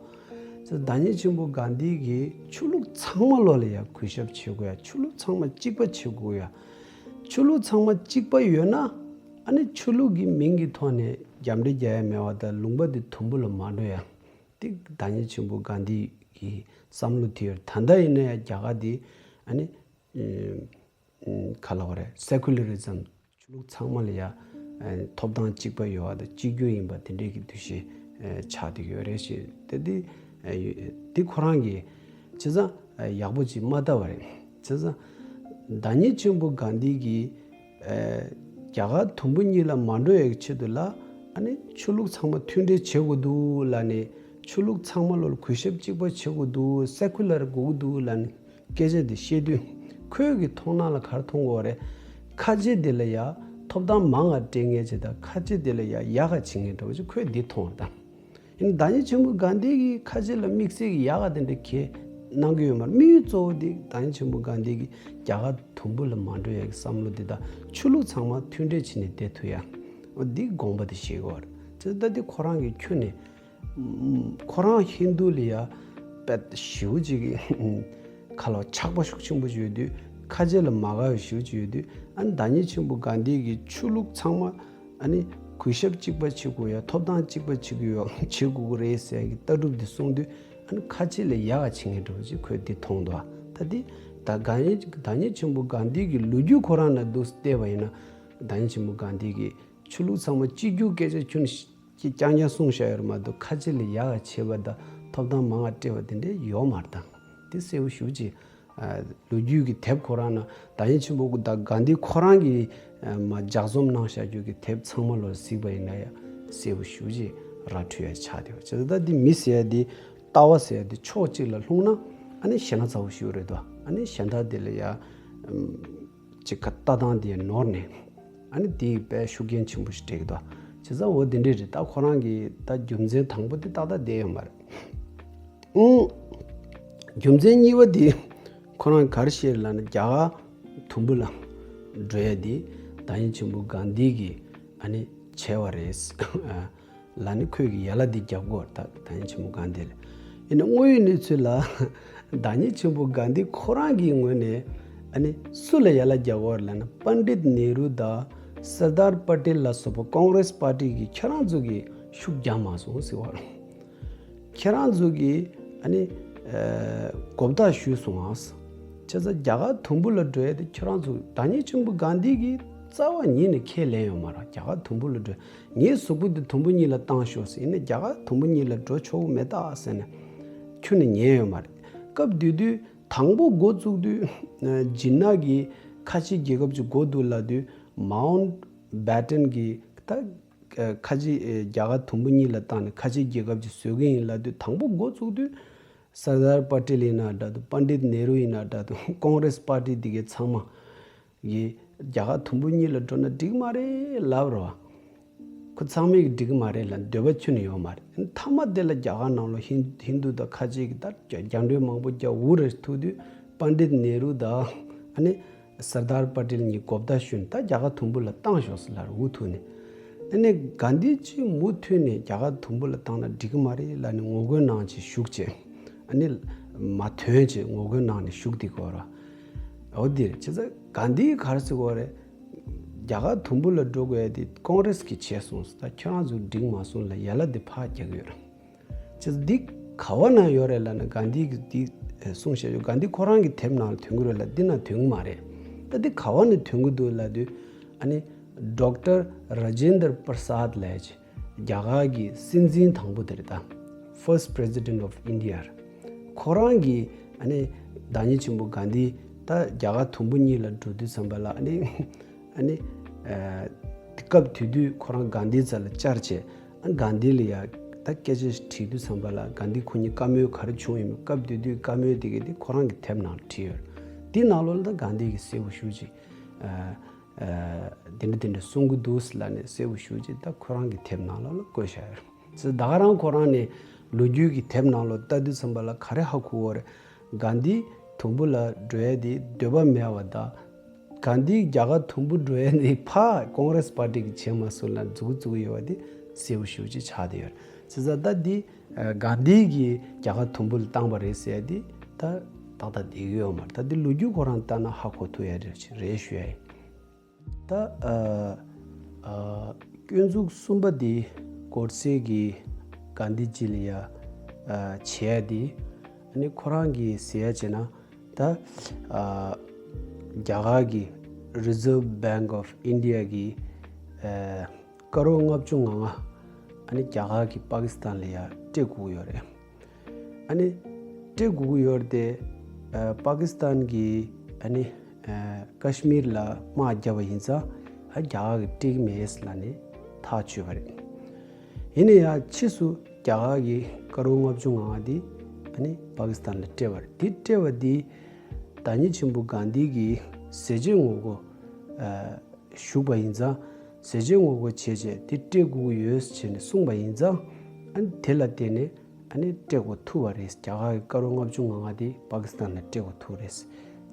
ཙང་བདག་ཉིད་ཆེན་པོ་གྷན་དྷི་གིས་ཆོས་ལུགས་ཚང་མ་ལོགས་ལ་ཡ་གུས་ཞབས་བྱེད་དགོས་ཡ། ཆོས་ལུགས་ཚང་མ་གཅིག་པ་བྱེད་དགོས་ཡ། ཆོས་ལུགས་ཚང་མ་གཅིག་པ་ཡོད་ན། ཨ་ནི་ཆོས་ལུགས་ཀྱི་མིང་གི་ཐོག་ནས་རྒྱབ་འདྲེ་རྒྱག་ཡ་མེད་པ་དང་། ལུང་པ་འདི་དུམ་བུ་ལ་མ་འགྲོ་ཡ། དེ་བདག་ཉིད་ཆེན་པོ་གྷན་དྷི་གི་བསམ་བློ་དེ་ཡོད། ད་ལྟ་ཡིན་ན་ཡང་རྒྱ་གར་འདི་ཨ་ནི་ཨ་ག་ལབ་དགོས་རེད། སེ་ཀུ་ལ་རི་ཛམ། ཆོས་ལུགས་ཚང་མ་ལ་ཡ་ཨ་ཐོབ་ཐང་གཅིག་པ་ཡོད་པ་དང་གཅིག་གྱུར་ཡིན་པ་དེ་འདྲའི་གི་འདུ་ཤེས་ཨ་ཆགས་བསྡད་ཡོད་རེད་ཞེས། དེ་དེ་ཨ་ཡོད། དེ་ཁོ་རང་གིས་བྱས་ཙང་ཨ་ཡག་པོ་ཅིག་མ་ལྟ་བ་རེད། བྱས་ཙང་བདག་ཉིད་ཆེན་པོ་གྷན་དྷི་གིས་ཨ་རྒྱ་གར་དུམ་བུ་གཉིས་ལ་མ་འགྲོ་ཡག་གི་ཆེད་དུ་ལ། ཨ་ནི་ཆོས་ལུགས་ཚང་མ་མཐུན་འབྲེལ་བྱེད་དགོས་འདུག་ལབ་ནས། ཆོས་ལུགས་ཚང་མ་ལོགས་ལ་གུས་ཞབས་གཅིག་པ་བྱེད་དགོས་འདུག་སེ་ཀུ་ལར་དགོས་ཀྱི་འདུག་ལབ་ནས་སྐད་ཆ་དེ་བཤད་དུས། ཁོའི་གི་མཐོང་སྣང་ལ་ག་རེ་མཐོང་གི་ཡོད་རེད། ཁ་ཆེ་དེ་ལ་ཡ་ཐོབ་ཐང་མང་ང་སྤྲད་མཁན་ཅིག་དང་། ཁ་ཆེ་དེ་ལ་ཡ་ཡག་ག་བྱེད་མཁན་འདྲ་བོ་ཅིག་ཁོས་འདི་མཐོང་བ་དང་། ཡིན་ན་བདག་ཉིད་ཆེན་པོ་གྷན་དྷི་གིས་ཁ་ཆེ་ལ་དམིགས་བསལ་གྱི་ཡག་ག་དེ་འདྲ་གང་གནང་གི་ཡོད་མ་རེད། དམིགས་ཡུལ་གཙོ་བོ་དེ་བདག་ཉིད་ཆེན་པོ་གྷན་དྷི་གིས་རྒྱ་གར་དུམ་བུ་ལ་མ་འགྲོ་ཡག་གི་བསམ་བློ་དེ་དང་། ཆོས་ལུགས་ཚང་མ་མཐུན་འབྲེལ་བྱས་ནས་བསྡད་ཐུབ་ཡ། འོ་འདི་དགོངས་པ་དེ་བཞེས་ཀྱི་ཡོད་རེད། དེ་ད་དེ་ཁོ་རང་གིས་ཁྱོན་ནས་ཁོ་རང་ཧིན་རྡུ་ལ་ཡ་དཔེ་ཞེ་པོ་ཅིག་གི་ཁ་ལོ་ཆགས་པ་ཤུགས་ཆེན་པོ་ཅིག་ཡོད་དུས། ཁ་ཆེ་ལ་མ་དགའ་བ་ཞེ་པོ་ཅིག་ཡོད་དུས། ཨ་ནི་བདག་ཉིད་ཆེན་པོ་གྷན་དྷི་གིས་ཆོས་ལུགས་ཚང་མ་ཨ་ནི་གུས་ཞབས་གཅིག་པ་བྱེད་དགོས་ཡ། ཐོབ་ཐང་གཅིག་པ་བྱེད་དགོས་ཡ། བྱེད་དགོས་ཀྱི་རེད་ཟེར་གྱི་ལྟ་གྲུབ་དེ་གསུངས་དུས། ཨ་ནི་ཁ་ཆེ་ལ་ཡག་ག་བྱེད་མཁན་འདྲ་བོ་ཅིག་ཁོས་དེ་མཐོང་འདུག་ད་དེ་ད་གྷན་བདག་ཉིད་ཆེན་པོ་གྷན་དྷི་གི་ལོ་རྒྱུས་ཁོ་རང་ནང་འདུག་བལྟས་པ་ཡིན་ན། བདག་ཉིད་ཆེན་པོ་གྷན་དྷི་གིས་ཆོས་ལུགས་ཚང་མ་གཅིག་གྱུར་སྐད་ཆ་ཁྱོན་ནས་རྐྱང་རྐྱང་གསུངས་བཞག་ཡོད་རེད་མ་གཏོགས། ཁ་ཆེ་ལ་ཡག་ག་བྱེད་པ་དང་ཐོབ་ཐང་མང་ག་སྤྲད་པ་དེ་འདྲ་ཡོད་མ་རེད་ད། དེ་གསལ་པོ་ཞེ་པོ་ཅིག་ཨ་ལོ་རྒྱུས་ཀྱི་དེབ་ཁོ་རང་ན། བདག་ཉིད་ཆེན་པོ་ད་གྷན་དྷི་ཁོ་རང་གིས་ཨ་མ་ལྗགས་རྩོམ་གནང་བཞག་རྒྱུ་གི་དེབ་ཚང་མ་ལོགས་གཟིགས་པ་ཡིན་ན་ཡང་གསལ་པོ་ཞེ་པོ་ཅིག་ར་འཕྲོད་ཡ་ཆགས་བསྡད་པ་བྱས། ད་འདི་མི་ཟེར་ཡ་འདི། ལྟ་བ་ཟེར་ཡ་འདི་ཕྱོགས་གཅིག་ལ་ལྷུང་ན་ཨ་ནི་ཞེད་སྣང་ཚ་པོ་ཞེ་པོ་རེད་དོ། ཨ་ནི་གཞན་དག་དེ་ལ་ཡ་ཨམ་ཅིག་ག་ལྟ་སྟངས་དེ་ནོར་ནས། ཨ་ནི་དེ་དཔེ་ཤུགས་རྐྱེན་ཆེན་པོ་ཞིག་སྤྲད་ཀྱི་འདུག་བྱས་ཙང་འོ་དེ་འདྲས་རེད། ད་ཁོ་རང་གི་ད་རྒྱུ་མཚན་དང་པོ་དེ་ཏག་ཏག་བསྡད་ཡོད་མ་རེད། ཨང་། རྒྱུ་མཚན་གཉིས་པ་དེ་ཁོ་རང་ག་རེ་བཤད་ལབ་ན། རྒྱ་གར་དུམ་བུ་ལ་འགྲོ་ཡ་དེ་བདག་ཉིད་ཆེན་པོ་གྷན་དྷི་གིས་ཨ་ནི་བྱས་པ་རེད། ལ་ནི་ཁོས་ཀྱི་ཡ་ལ་འདི་རྒྱབ་དགོས་ད། བདག་ཉིད་ཆེན་པོ་གྷན་དྷི་ལ། ཡིན་ན་དངོས་ཡོད་གནས་ཚུལ་ལ་བདག་ཉིད་ཆེན་པོ་གྷན་དྷི་ཁོ་རང་གི་ངོས་ནས་ཨ་ནི་སུ་ལ་ཡ་ལ་རྒྱག་དགོས་ལབ་ན། པཎྜི་ཏ་ནེ་རུ་དང་སར་དར་པ་ཏེལ་ལ་སོགས་པ་ཀོང་རེས་པར་ཏི་གི་ཁྱེད་རང་ཚོ་གི་ཤུགས་རྒྱག་མ་སོང་ཟེར་བ། ཁྱེད་རང་ཚོ་གི་ཨ་ནི་ཨ་གོ་བརྡ་ཞུས་སོང་ཨ། བྱས་ཙང་རྒྱ་གར་དུམ་བུ་ལ་འགྲོ་ཡ་དེ་ཁྱེད་རང་ཚོ། བདག་ཉིད་ཆེན་པོ་གྷན་དྷི་གིས་རྩ་བ་ཉིད་ནས་ཁས་ལེན་ཡོད་མ་རེད། རྒྱ་གར་དུམ་བུ་ལ་འགྲོ། ངའི་གཟུགས་པོ་འདི་དུམ་བུ་གཉིས་ལ་བཏང་ཤོག་ཟེར། ཡིན་ན་རྒྱ་གར་དུམ་བུ་གཉིས་ལ་འགྲོ་ཆོག་གི་མེད་ད་ཟེར་ནས་ཁྱོན་ནས་ཉན་ཡོད་མ་རེད། སྐབས་དེ་དུས་དང་པོ་འགོ་བཙུགས་དུས་ཨ་ཇི་ན་གི་ཁ་ཆེ་རྒྱལ་ཁབ་ཅིག་འགོ་འདུག་ལབ་དུས། མའུན་ཊ་བྷེ་ཊན་གི་ད་ཨ་ཁ་ཆེ་ཨ་རྒྱ་གར་དུམ་བུ་གཉིས་ལ་བཏང་ནས་ཁ་ཆེ་རྒྱལ་ཁབ་ཅིག་བཟོ་གི་ཡིན་ལབ་དུས། དང་པོ་འགོ་བཙུགས་དུས་སར་དར་པ་ཏེལ་ཡིན་ན་འདྲ་འདུག་པཎྜི་ཏ་ནེ་རུ་ཡིན་ན་འདྲ་འདུག་ཀོང་རེས་པར་ཏི་འདི་གའི་ཚང་མ་གིས་རྒྱ་གར་དུམ་བུ་གཉིས་ལ་འགྲོ་ན་འགྲིག་མ་རེད་ལབ་རོ། ཁོ་ཚང་མས་འགྲིག་གི་མ་རེད་ལབ། འདོད་པ་ཁྱོན་ནས་ཡོད་མ་རེད། མཐའ་མ་དེ་ལ་རྒྱ་གར་ནང་ལོགས་ཧིན་ཧིན་རྡུ་དང་ཁ་ཆེ་གི་ད་རྒྱ་རྒྱ་འགྲོས་མང་པོ་རྒྱག་འུ་རེ་ཐུག་དུས། པཎྜི་ཏ་ནེ་རུ་དང་ཨ་ནི་ སར་དར་པ་ཏེལ་གཉིས་གོ་བརྡ་ཞུས་ནས་ད་རྒྱ་གར་དུམ་བུ་ལ་བཏང་ཤོག་ཟེར་ལབ་རེད། འུ་ཐུག་ནས། ཨ་ནི་གྷན་དྷི་ཅི་མུ་མཐུད་ནས་རྒྱ་གར་དུམ་བུ་ལ་བཏང་ན་འགྲིག་གི་མ་རེད་ལབ་ནས་ངོ་རྒོལ་གནང་བྱས་བཞུགས་བྱས། ཨ་ནི་མ་ཐོན་བྱས་ངོ་རྒོལ་གནང་ནས་བཞུགས་བསྡད་ཀྱི་ཡོད་རེད། འོ་འདི་རེད། བྱས་ཙང་གྷན་དྷི་ག་རེ་ཟེར་གྱི་ཡོད་རེད། རྒྱ་གར་དུམ་བུ་ལ་འགྲོ་དགོས་ཡ་དེ་ཀོང་རེས་ཀྱིས་བྱས་སོང་ཟེར། ད་ཁྱོད་རང་ཚོ་འགྲིག་མ་སོང་ལབ་ཡ་ལ་དེ་ཕར་རྒྱག་གི་ཡོད་རེད། ཅི་འདི་ག་བ་ན་ཡོད་རེད་ལབ་ན། གྷན་དྷི་གིས་འདི་གསུངས་བཞག་ཡོད། གྷན་དྷི་ཁོ་རང་གི་དེབ་ནང་ལ་ཐོན་གྱི་རེད་ལ་འདི་ན་ཐོན་གྱི་མ་རེད། ད་འདི་ག་བ་ནས་ཐོན་གྱི་འདུག་ལབ་དུས། ཨ་ནི་ཌོག་ཊར་ར་ཇེན་དར་པར་སཱད་ལབ་ཡ་ཅིག་རྒྱ་གར་གྱི་སྲིད་འཛིན་དང་པོ་དེ་རེད་ད། First President of India། ཁོ་རང་གིས་ཨ་ནི་བདག་ཉིད་ཆེན་པོ་གྷན་དྷི་ད་རྒྱ་གར་དུམ་བུ་གཉིས་ལ་འགྲོ་དུས་ཙམ་པ་ལ། ཨ་ནི་ཨ་ནི་ཨ་སྐབས་དེ་དུས་ཁོ་རང་གྷན་དྷི་རྩ་ལ་བཅར་བྱས། ཨ་གྷན་དྷི་ལ་ཡ་ད་སྐད་ཆ་ཞིག་དྲིས་དུས་ཙམ་པ་ལ་གྷན་དྷི་ཁོ་གཉིས་བཀའ་མོལ་ག་རེ་བྱུང་ཡོད་མེད། སྐབས་དེ་དུས་བཀའ་མོལ་དེ་གས་དེ་ཁོ་རང་གི་དེབ་ནང་ལ་བྲིས་ཡོད། དེའི་ནང་ལོགས་ལ་ད་གྷན་དྷི་གིས་གསལ་པོ་ཞེ་པོ་ཅིག་ཨ་ཨ་དེ་འདྲ་དེ་འདྲ་གསུང་གི་འདུག་ཟེར་ལབ་ནས་གསལ་པོ་ཞེ་པོ་ཅིག་ད་ཁོ་རང་གི་དེབ་ནང་ལོགས་ལ་བཀོད་བཞག་ཡོད། ད་ག་རང་ཁོ་རང་ནས་ལོ་རྒྱུས་ཀྱི་དེབ་ནང་ལོགས་ལྟ་དུས་ཙམ་པ་ལ་ག་རེ་ཧ་གོ་གི་ཡོད་རེད། གྷན་དྷི་དུམ་བུ་ལ་འགྲོ་ཡ་དེ་འདོད་པ་མེད་པ་དང་། གྷན་དྷི་རྒྱ་གར་དུམ་བུ་འགྲོ་ཡ་དེ་ཕར་ཀོང་རེས་པར་ཊི་གིས་བྱས་མ་སོང་ལབ་འཛུགས་འཛུགས་ཡོད་པ་དེ་གསལ་པོ་ཞེ་པོ་ཅིག་ཆགས་བསྡད་ཡོད་རེད། བྱས་ཙང་ད་འདི་ཨ་གྷན་དྷི་གིས་རྒྱ་གར་དུམ་བུ་ལ་བཏང་པ་རེད་ཟེར་ཡ་དེ་ད་ཏག་ཏག་བསྡད་ཀྱི་ཡོད་མ་རེད། ད་འདི་ལོ་རྒྱུས་ཁོ་རང་ལྟ་ན་ཧ་གོ་ཐུབ་ཡ་རེད་རེད་ཞུ་ཡ་ཡིན། ད་ཨ་ཨ་སྐྱོན་འཛུགས་གསུམ་པ་འདི་གོ་ཌ་སེ་གིས་གྷན་དྷི་ཇི་ལ་ཡ་ཨ་བྱས་ཡ་འདི། ཨ་ནི་ཁོ་རང་གིས་ཟེར་ཡ་བྱས་ན། ད་ཨ་རྒྱ་གར་གྱི་Reserve Bank of India གིས་ཨ་ཀ་རོར་ལྔ་བཅུ་ང་ལྔ་ཨ་ནི་རྒྱ་གར་གྱིས་པ་ཀི་སི་ཐན་ལ་ཡ་སྤྲད་དགོས་ཀྱི་ཡོད་རེད། ཨ་ནི་སྤྲད་དགོས་ཀྱི་ཡོད་རེད་དེ། ཨ་པ་ཀི་སི་ཐན་གྱིས་ཨ་ནི་ཨ་ཀ་ཤི་མིར་ལ་དམག་བརྒྱབ་པ་ཡིན་ཙང་ཨ་རྒྱ་གར་གྱིས་སྤྲད་ཀྱི་མེད་ལབ་ནས་ཐག་གཅོད་པ་རེད། ཡིན་ན་ཡང་ཕྱིས་སུ་རྒྱ་གར་གྱིས་ཀ་རོར་ལྔ་བཅུ་ང་ལྔ་དེ་ཨ་ནི་པ་ཀི་སི་ཐན་ལ་སྤྲད་པ་རེད། དེ་སྤྲད་པ་དེ་བདག་ཉིད་ཆེན་པོ་གྷན་དྷི་གིས་ཟས་བཅད་ངོ་རྒོལ་ཨ་ཞུགས་པ་ཡིན་ཙང་། ཟས་བཅད་ངོ་རྒོལ་བྱས་བྱས་དེ་སྤྲད་དགོས་ཀྱི་ཡོད་ཟེར་ནས་གསུངས་པ་ཡིན་ཙང་། ཨ་ནི་དེ་ལ་བརྟེན་ནས་ཨ་ནི་སྤྲད་དགོས་ཐུག་པ་རེད། རྒྱ་གར་གྱི་ཀ་རོར་ལྔ་བཅུ་ང་ལྔ་དེ་པ་ཀི་སི་ཐན་ལ་སྤྲད་དགོས་ཐུག་རེད། བྱས་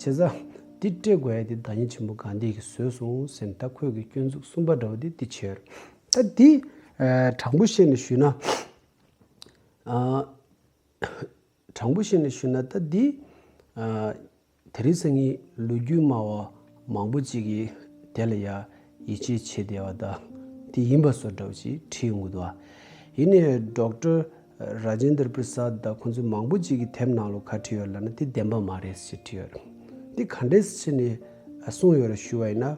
ཙང་དེ་སྤྲད་དགོས་ཡ་དེ་བདག་ཉིད་ཆེན་པོ་གྷན་དྷི་གིས་བཟོས་སོང་ཟེར་ནས་ད་ཁོས་ཀྱི་སྐྱོན་འཛུགས་གསུམ་པ་འདྲ་བོ་དེ་དེ་བྱས་ཡོད་རེད། ད་དེ་ཨ་དྲང་པོ་བཤད་ནས་ཞུས་ན། ཨ། དྲང་པོ་བཤད་ནས་ཞུས་ན་ད་འདི། ཨ། དེ་རིང་སང་ཉིན་ལོ་རྒྱུས་སྨྲ་བ་མང་པོ་ཅིག་གིས་དེ་ལ་ཡ་ཡིད་ཆེས་བྱེད་བསྡད་པ་དང་དེ་ཡིན་པ་བཟོ་འདྲ་བོ་ཅིག་བྲིས་ཡོང་གི་འདུག་ཡིན་ནའི་ཌོག་ཊར་ར་ཇེན་དར་པྲ་སཱད་དང་ཁོང་ཚོ་མང་པོ་ཅིག་གིས་དེབ་ནང་ལོགས་ག་བྲིས་ཡོད་ལབ་ན་དེ་བདེན་པ་མ་རེད་ཟེར་བྲིས་ཡོད། དེ་ག་འདྲས་བྱས་ནས་གསུངས་ཡོད་རེད་ཞུ་བ་ཡིན་ན།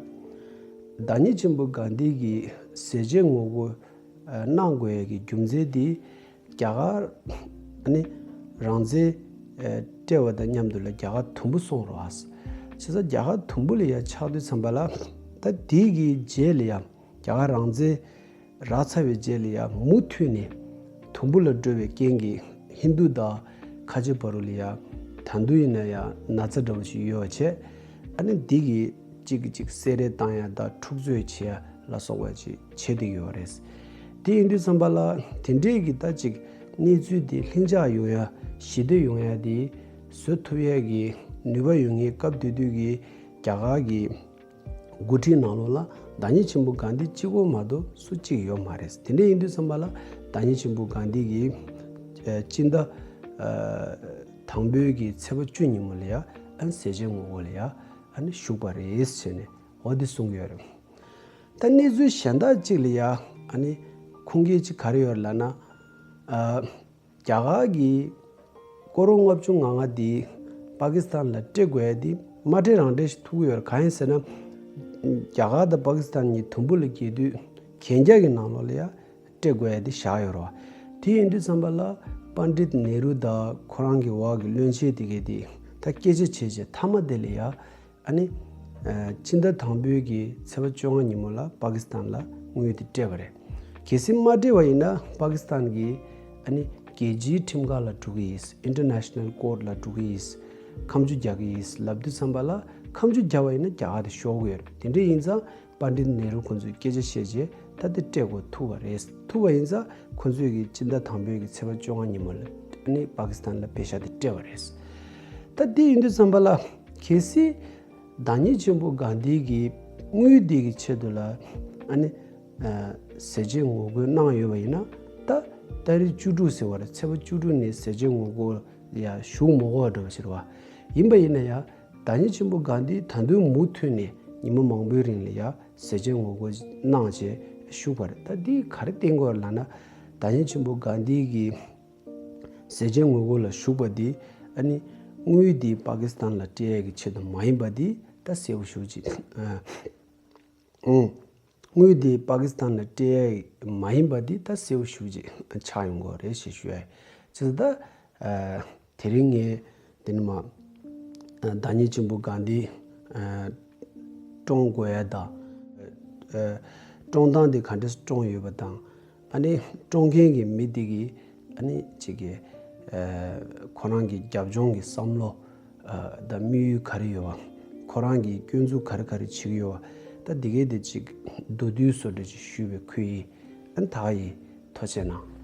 བདག་ཉིད་ཆེན་པོ་གྷན་དྷི་གིས་ཟས་བཅད་ངོ་རྒོལ་གནང་དགོས་ཡ་གི་རྒྱུ་མཚན་དེ། རྒྱ་གར་ནི་རང་བཙན་སྤྲད་པ་དང་མཉམ་དུ་ལ་རྒྱ་གར་དུམ་བུ་སོང་རོགས། བྱས་ཙང་རྒྱ་གར་དུམ་བུ་ལ་ཡ་ཆགས་དུས་ཙམ་པ་ལ་ད་དེ་གི་རྗེས་ལ་ཡ་རྒྱ་གར་རང་བཙན་རག་ཚར་བའི་རྗེས་ལ་ཡ་མུ་མཐུད་ནས་དུམ་བུ་ལ་འགྲོ་བའི་རྐྱེན་གྱིས་ཧིན་རྡུ་དང་ཁ་ཆེ་བར་དུ་ལ་ཡ་ད་དུང་ཡིན་ན་ཡང་ན་ཚ་འདྲ་བོ་ཞིག་ཡོད་པ་བྱས། ཨ་ནི་འདི་གི་གཅིག་གིས་གཅིག་བསད་རེས་བཏང་ཡ་དང་འཁྲུག་རྩོད་བྱེད་ཡ་ལ་སོགས་པ་ཅིག་བྱེད་བསྡད་ཡོད་རེད། དེ་ཡིན་དུས་ཙམ་པ་ལ་དེ་འདྲས་ཀྱི་ད་ཅིག་གནས་ཚུལ་དེ་ལྷིང་འཇགས་ཡོང་ཡ་ཞི་བདེ་ཡོང་ཡ་དེ་བཟོ་ཐུབ་ཡ་གི་ནུས་པ་ཡོད་མཁན་སྐབས་དེ་དུས་ཀྱི་རྒྱ་གར་གྱི་འགོ་ཁྲིད་ནང་ལོགས་ལ་བདག་ཉིད་ཆེན་པོ་གྷན་དྷི་གཅིག་པོ་མ་གཏོགས་སུ་གཅིག་ཡོད་མ་རེད། དེ་འདྲ་ཡིན་དུས་ཙམ་པ་ལ་བདག་ཉིད་ཆེན་པོ་གྷན་དྷི་གིས་ཨ་སྤྱི་ཟླ་ཨ་དང་པོའི་གི་ཚེས་པ་བཅུ་ཉིན་མོ་ལ་ཡ་ཨ་ནི་ཟས་བཅད་ངོ་རྒོལ་ལ་ཡ་ཨ་ནི་ཞུགས་པ་རེད་ཟེར་ནས་འོ་དེ་གསུང་གི་ཡོད་རེད། ད་གནས་ཚུལ་གཞན་དག་ཅིག་ལ་ཡ་ཨ་ནི་ཁུངས་སྐྱེལ་ཅིག་ག་རེ་ཡོད་ལབ་ན། ཨ། རྒྱ་གར་གྱིས་ཀ་རོར་ལྔ་བཅུ་ང་ལྔ་འདི་པ་ཀི་སི་ཐན་ལ་སྤྲད་དགོས་ཡ་འདི་མ་སྤྲད་རང་སྤྲད་ཞིག་ཐུག་གི་ཡོད་རེད། གང་ཡིན་ཟེར་ན། རྒྱ་གར་དང་པ་ཀི་སི་ཐན་གཉིས་དུམ་བུ་ལ་འགྱེལ་དུས་གན་རྒྱ་གི་ནང་ལོགས་ལ་ཡ་སྤྲད་དགོས་ཡ་འདི་བཞག་ཡོད་རེད་བ། དེ་ཡིན་དུས་ཙམ་པ་ལ་པཎ་ཌིད་ནེ་རུ་དང་ཁོ་རང་གི་འོག་གི་བློན་ཆེན་དེ་གས་དེ་ད་སྐད་ཆ་བྱས་བྱས་མཐའ་མ་དེ་ལ་ཡ། ཨ་ནི། ཨ་སྤྱི་ཟླ་དང་པོའི་གི་ཚེས་པ་བཅོ་ལྔ་ཉིན་མོ་ལ་པ་ཀི་སི་ཐན་ལ་དངུལ་དེ་སྤྲད་པ་རེད། གལ་སྲིད་མ་སྤྲད་པ་ཡིན་ན་པ་ཀི་སི་ཐན་གྱིས་ཨ་ནི་རྒྱལ་སྤྱིའི་ཁྲིམས་ཁང་ལ་འགྲོ་གི་ཡིན། International Court ལ་འགྲོ་གི་ཡིན། ཁ་མཆུ་རྒྱག་གི་ཡིན་ལབ་དུས་ཙམ་པ་ལ་ཁ་མཆུ་བརྒྱབ་པ་ཡིན་ན་རྒྱ་གར་དེ་ཤོར་གི་ཡོད་རེད། དེ་འདྲ་ཡིན་ཙང་པཎ་ཌིད་ནེ་རུ་ཁོང་ཚོས་སྐད་ཆ་བཤད་རྗེས་ད་དེ་སྤྲད་དགོས་ཐུག་པ་རེད། ཐུག་པ་ཡིན་ཙང་ཁོང་ཚོས་ཀྱི་སྤྱི་ཟླ་དང་པོའི་གི་ཚེས་པ་བཅོ་ལྔ་ཉིན་མོ་ལ་ཨ་ནི་པ་ཀི་སི་ཐན་ལ་པེ་ཤ་དེ་སྤྲད་པ་རེད། ད་དེ་ཡིན་དུས་ཙམ་པ་ལ་གལ་སྲིད། བདག་ཉིད་ཆེན་པོ་གྷན་དྷི་གིས་དངུལ་འདི་གི་ཆེད་དུ་ལ་ཨ་ནི་ཨ་ཟས་བཅད་ངོ་རྒོལ་གནང་ཡོད་པ་ཡིན་ན། ད་ཏ་རིག་བཅུ་དྲུག་ཟེར་བ་རེད། ཚེས་པ་བཅུ་དྲུག་ནས་ཟས་བཅད་ངོ་རྒོལ་ཡ་ཞུགས་མ་དགོས་པ་འདྲ་བ་ཞིག་རེད་བ། ཡིན་པ་ཡིན་ན་ཡ་བདག་ཉིད་ཆེན་པོ་གྷན་དྷི་ད་དུང་མུ་མཐུད་ནས་ཉི་མ་མང་པོའི་རིང་ལ་ཡ་ཟས་བཅད་ངོ་རྒོལ་གནང་བྱས་བཞུགས་པ་རེད། ད་འདི་ག་རེ་བསྟན་དགོས་ལབ་ན། བདག་ཉིད་ཆེན་པོ་གྷན་དྷི་གིས་ཟས་བཅད་ངོ་རྒོལ་ལ་ཞུགས་པ་འདི་ཨ་ནི་དངུལ་འདི་པ་ཀི་སི་ཐན་ལ་སྤྲད་ཡས་ཀྱི་ཆེད་དུ་མ་ཡིན་པ་འདི་ད་གསལ་པོ་ཞེ་པོ་ཅིག་ཨ། ཨང་། དངུལ་འདི་པ་ཀི་སི་ཐན་ལ་སྤྲད་ཡས་མ་ཡིན་པ་འདི་ད་གསལ་པོ་ཞེ་པོ་ཅིག་ཆགས་ཡོང་གི་རེད་ཞེས་ཞུ་ཡ་ཡིན། ཅེས་ད་ཨ། དེ་རིང་ངས་འདི་ནི་མ་ཨ་བདག་ཉིད་ཆེན་པོ་གྷན་དྷི་ཨ་བཀྲོངས་དགོས་ཡ་དང་། ཨ་བཀྲོངས་སྟངས་འདི་ག་འདྲས་བཀྲོངས་ཡོད་པ་དང་། ཨ་ནི་བཀྲོངས་མཁན་གྱི་མི་དེ་གིས་ཨ་ནི་ཅིག་གི་ཨ་ཁོ་རང་གི་རྒྱབ་ལྗོངས་ཀྱི་བསམ་བློ་ཨ་དང་དམིགས་ཡུལ་ག་རེ་ཡོད་པ། ཁོ་རང་གིས་སྐྱོན་འཛུགས་ག་རེ་ག་རེ་བྱེད་ཀྱི་ཡོད་པ། ད་འདི་གའི་དེ་ཅིག་མདོར་བསྡུས་བཟོ་འདྲ་ཅིག་ཞུས་པའི་ཁུལ་ཡིན། ཨ་ནི་ད་ག་ཡིན། ཐུགས་རྗེ་གནང་།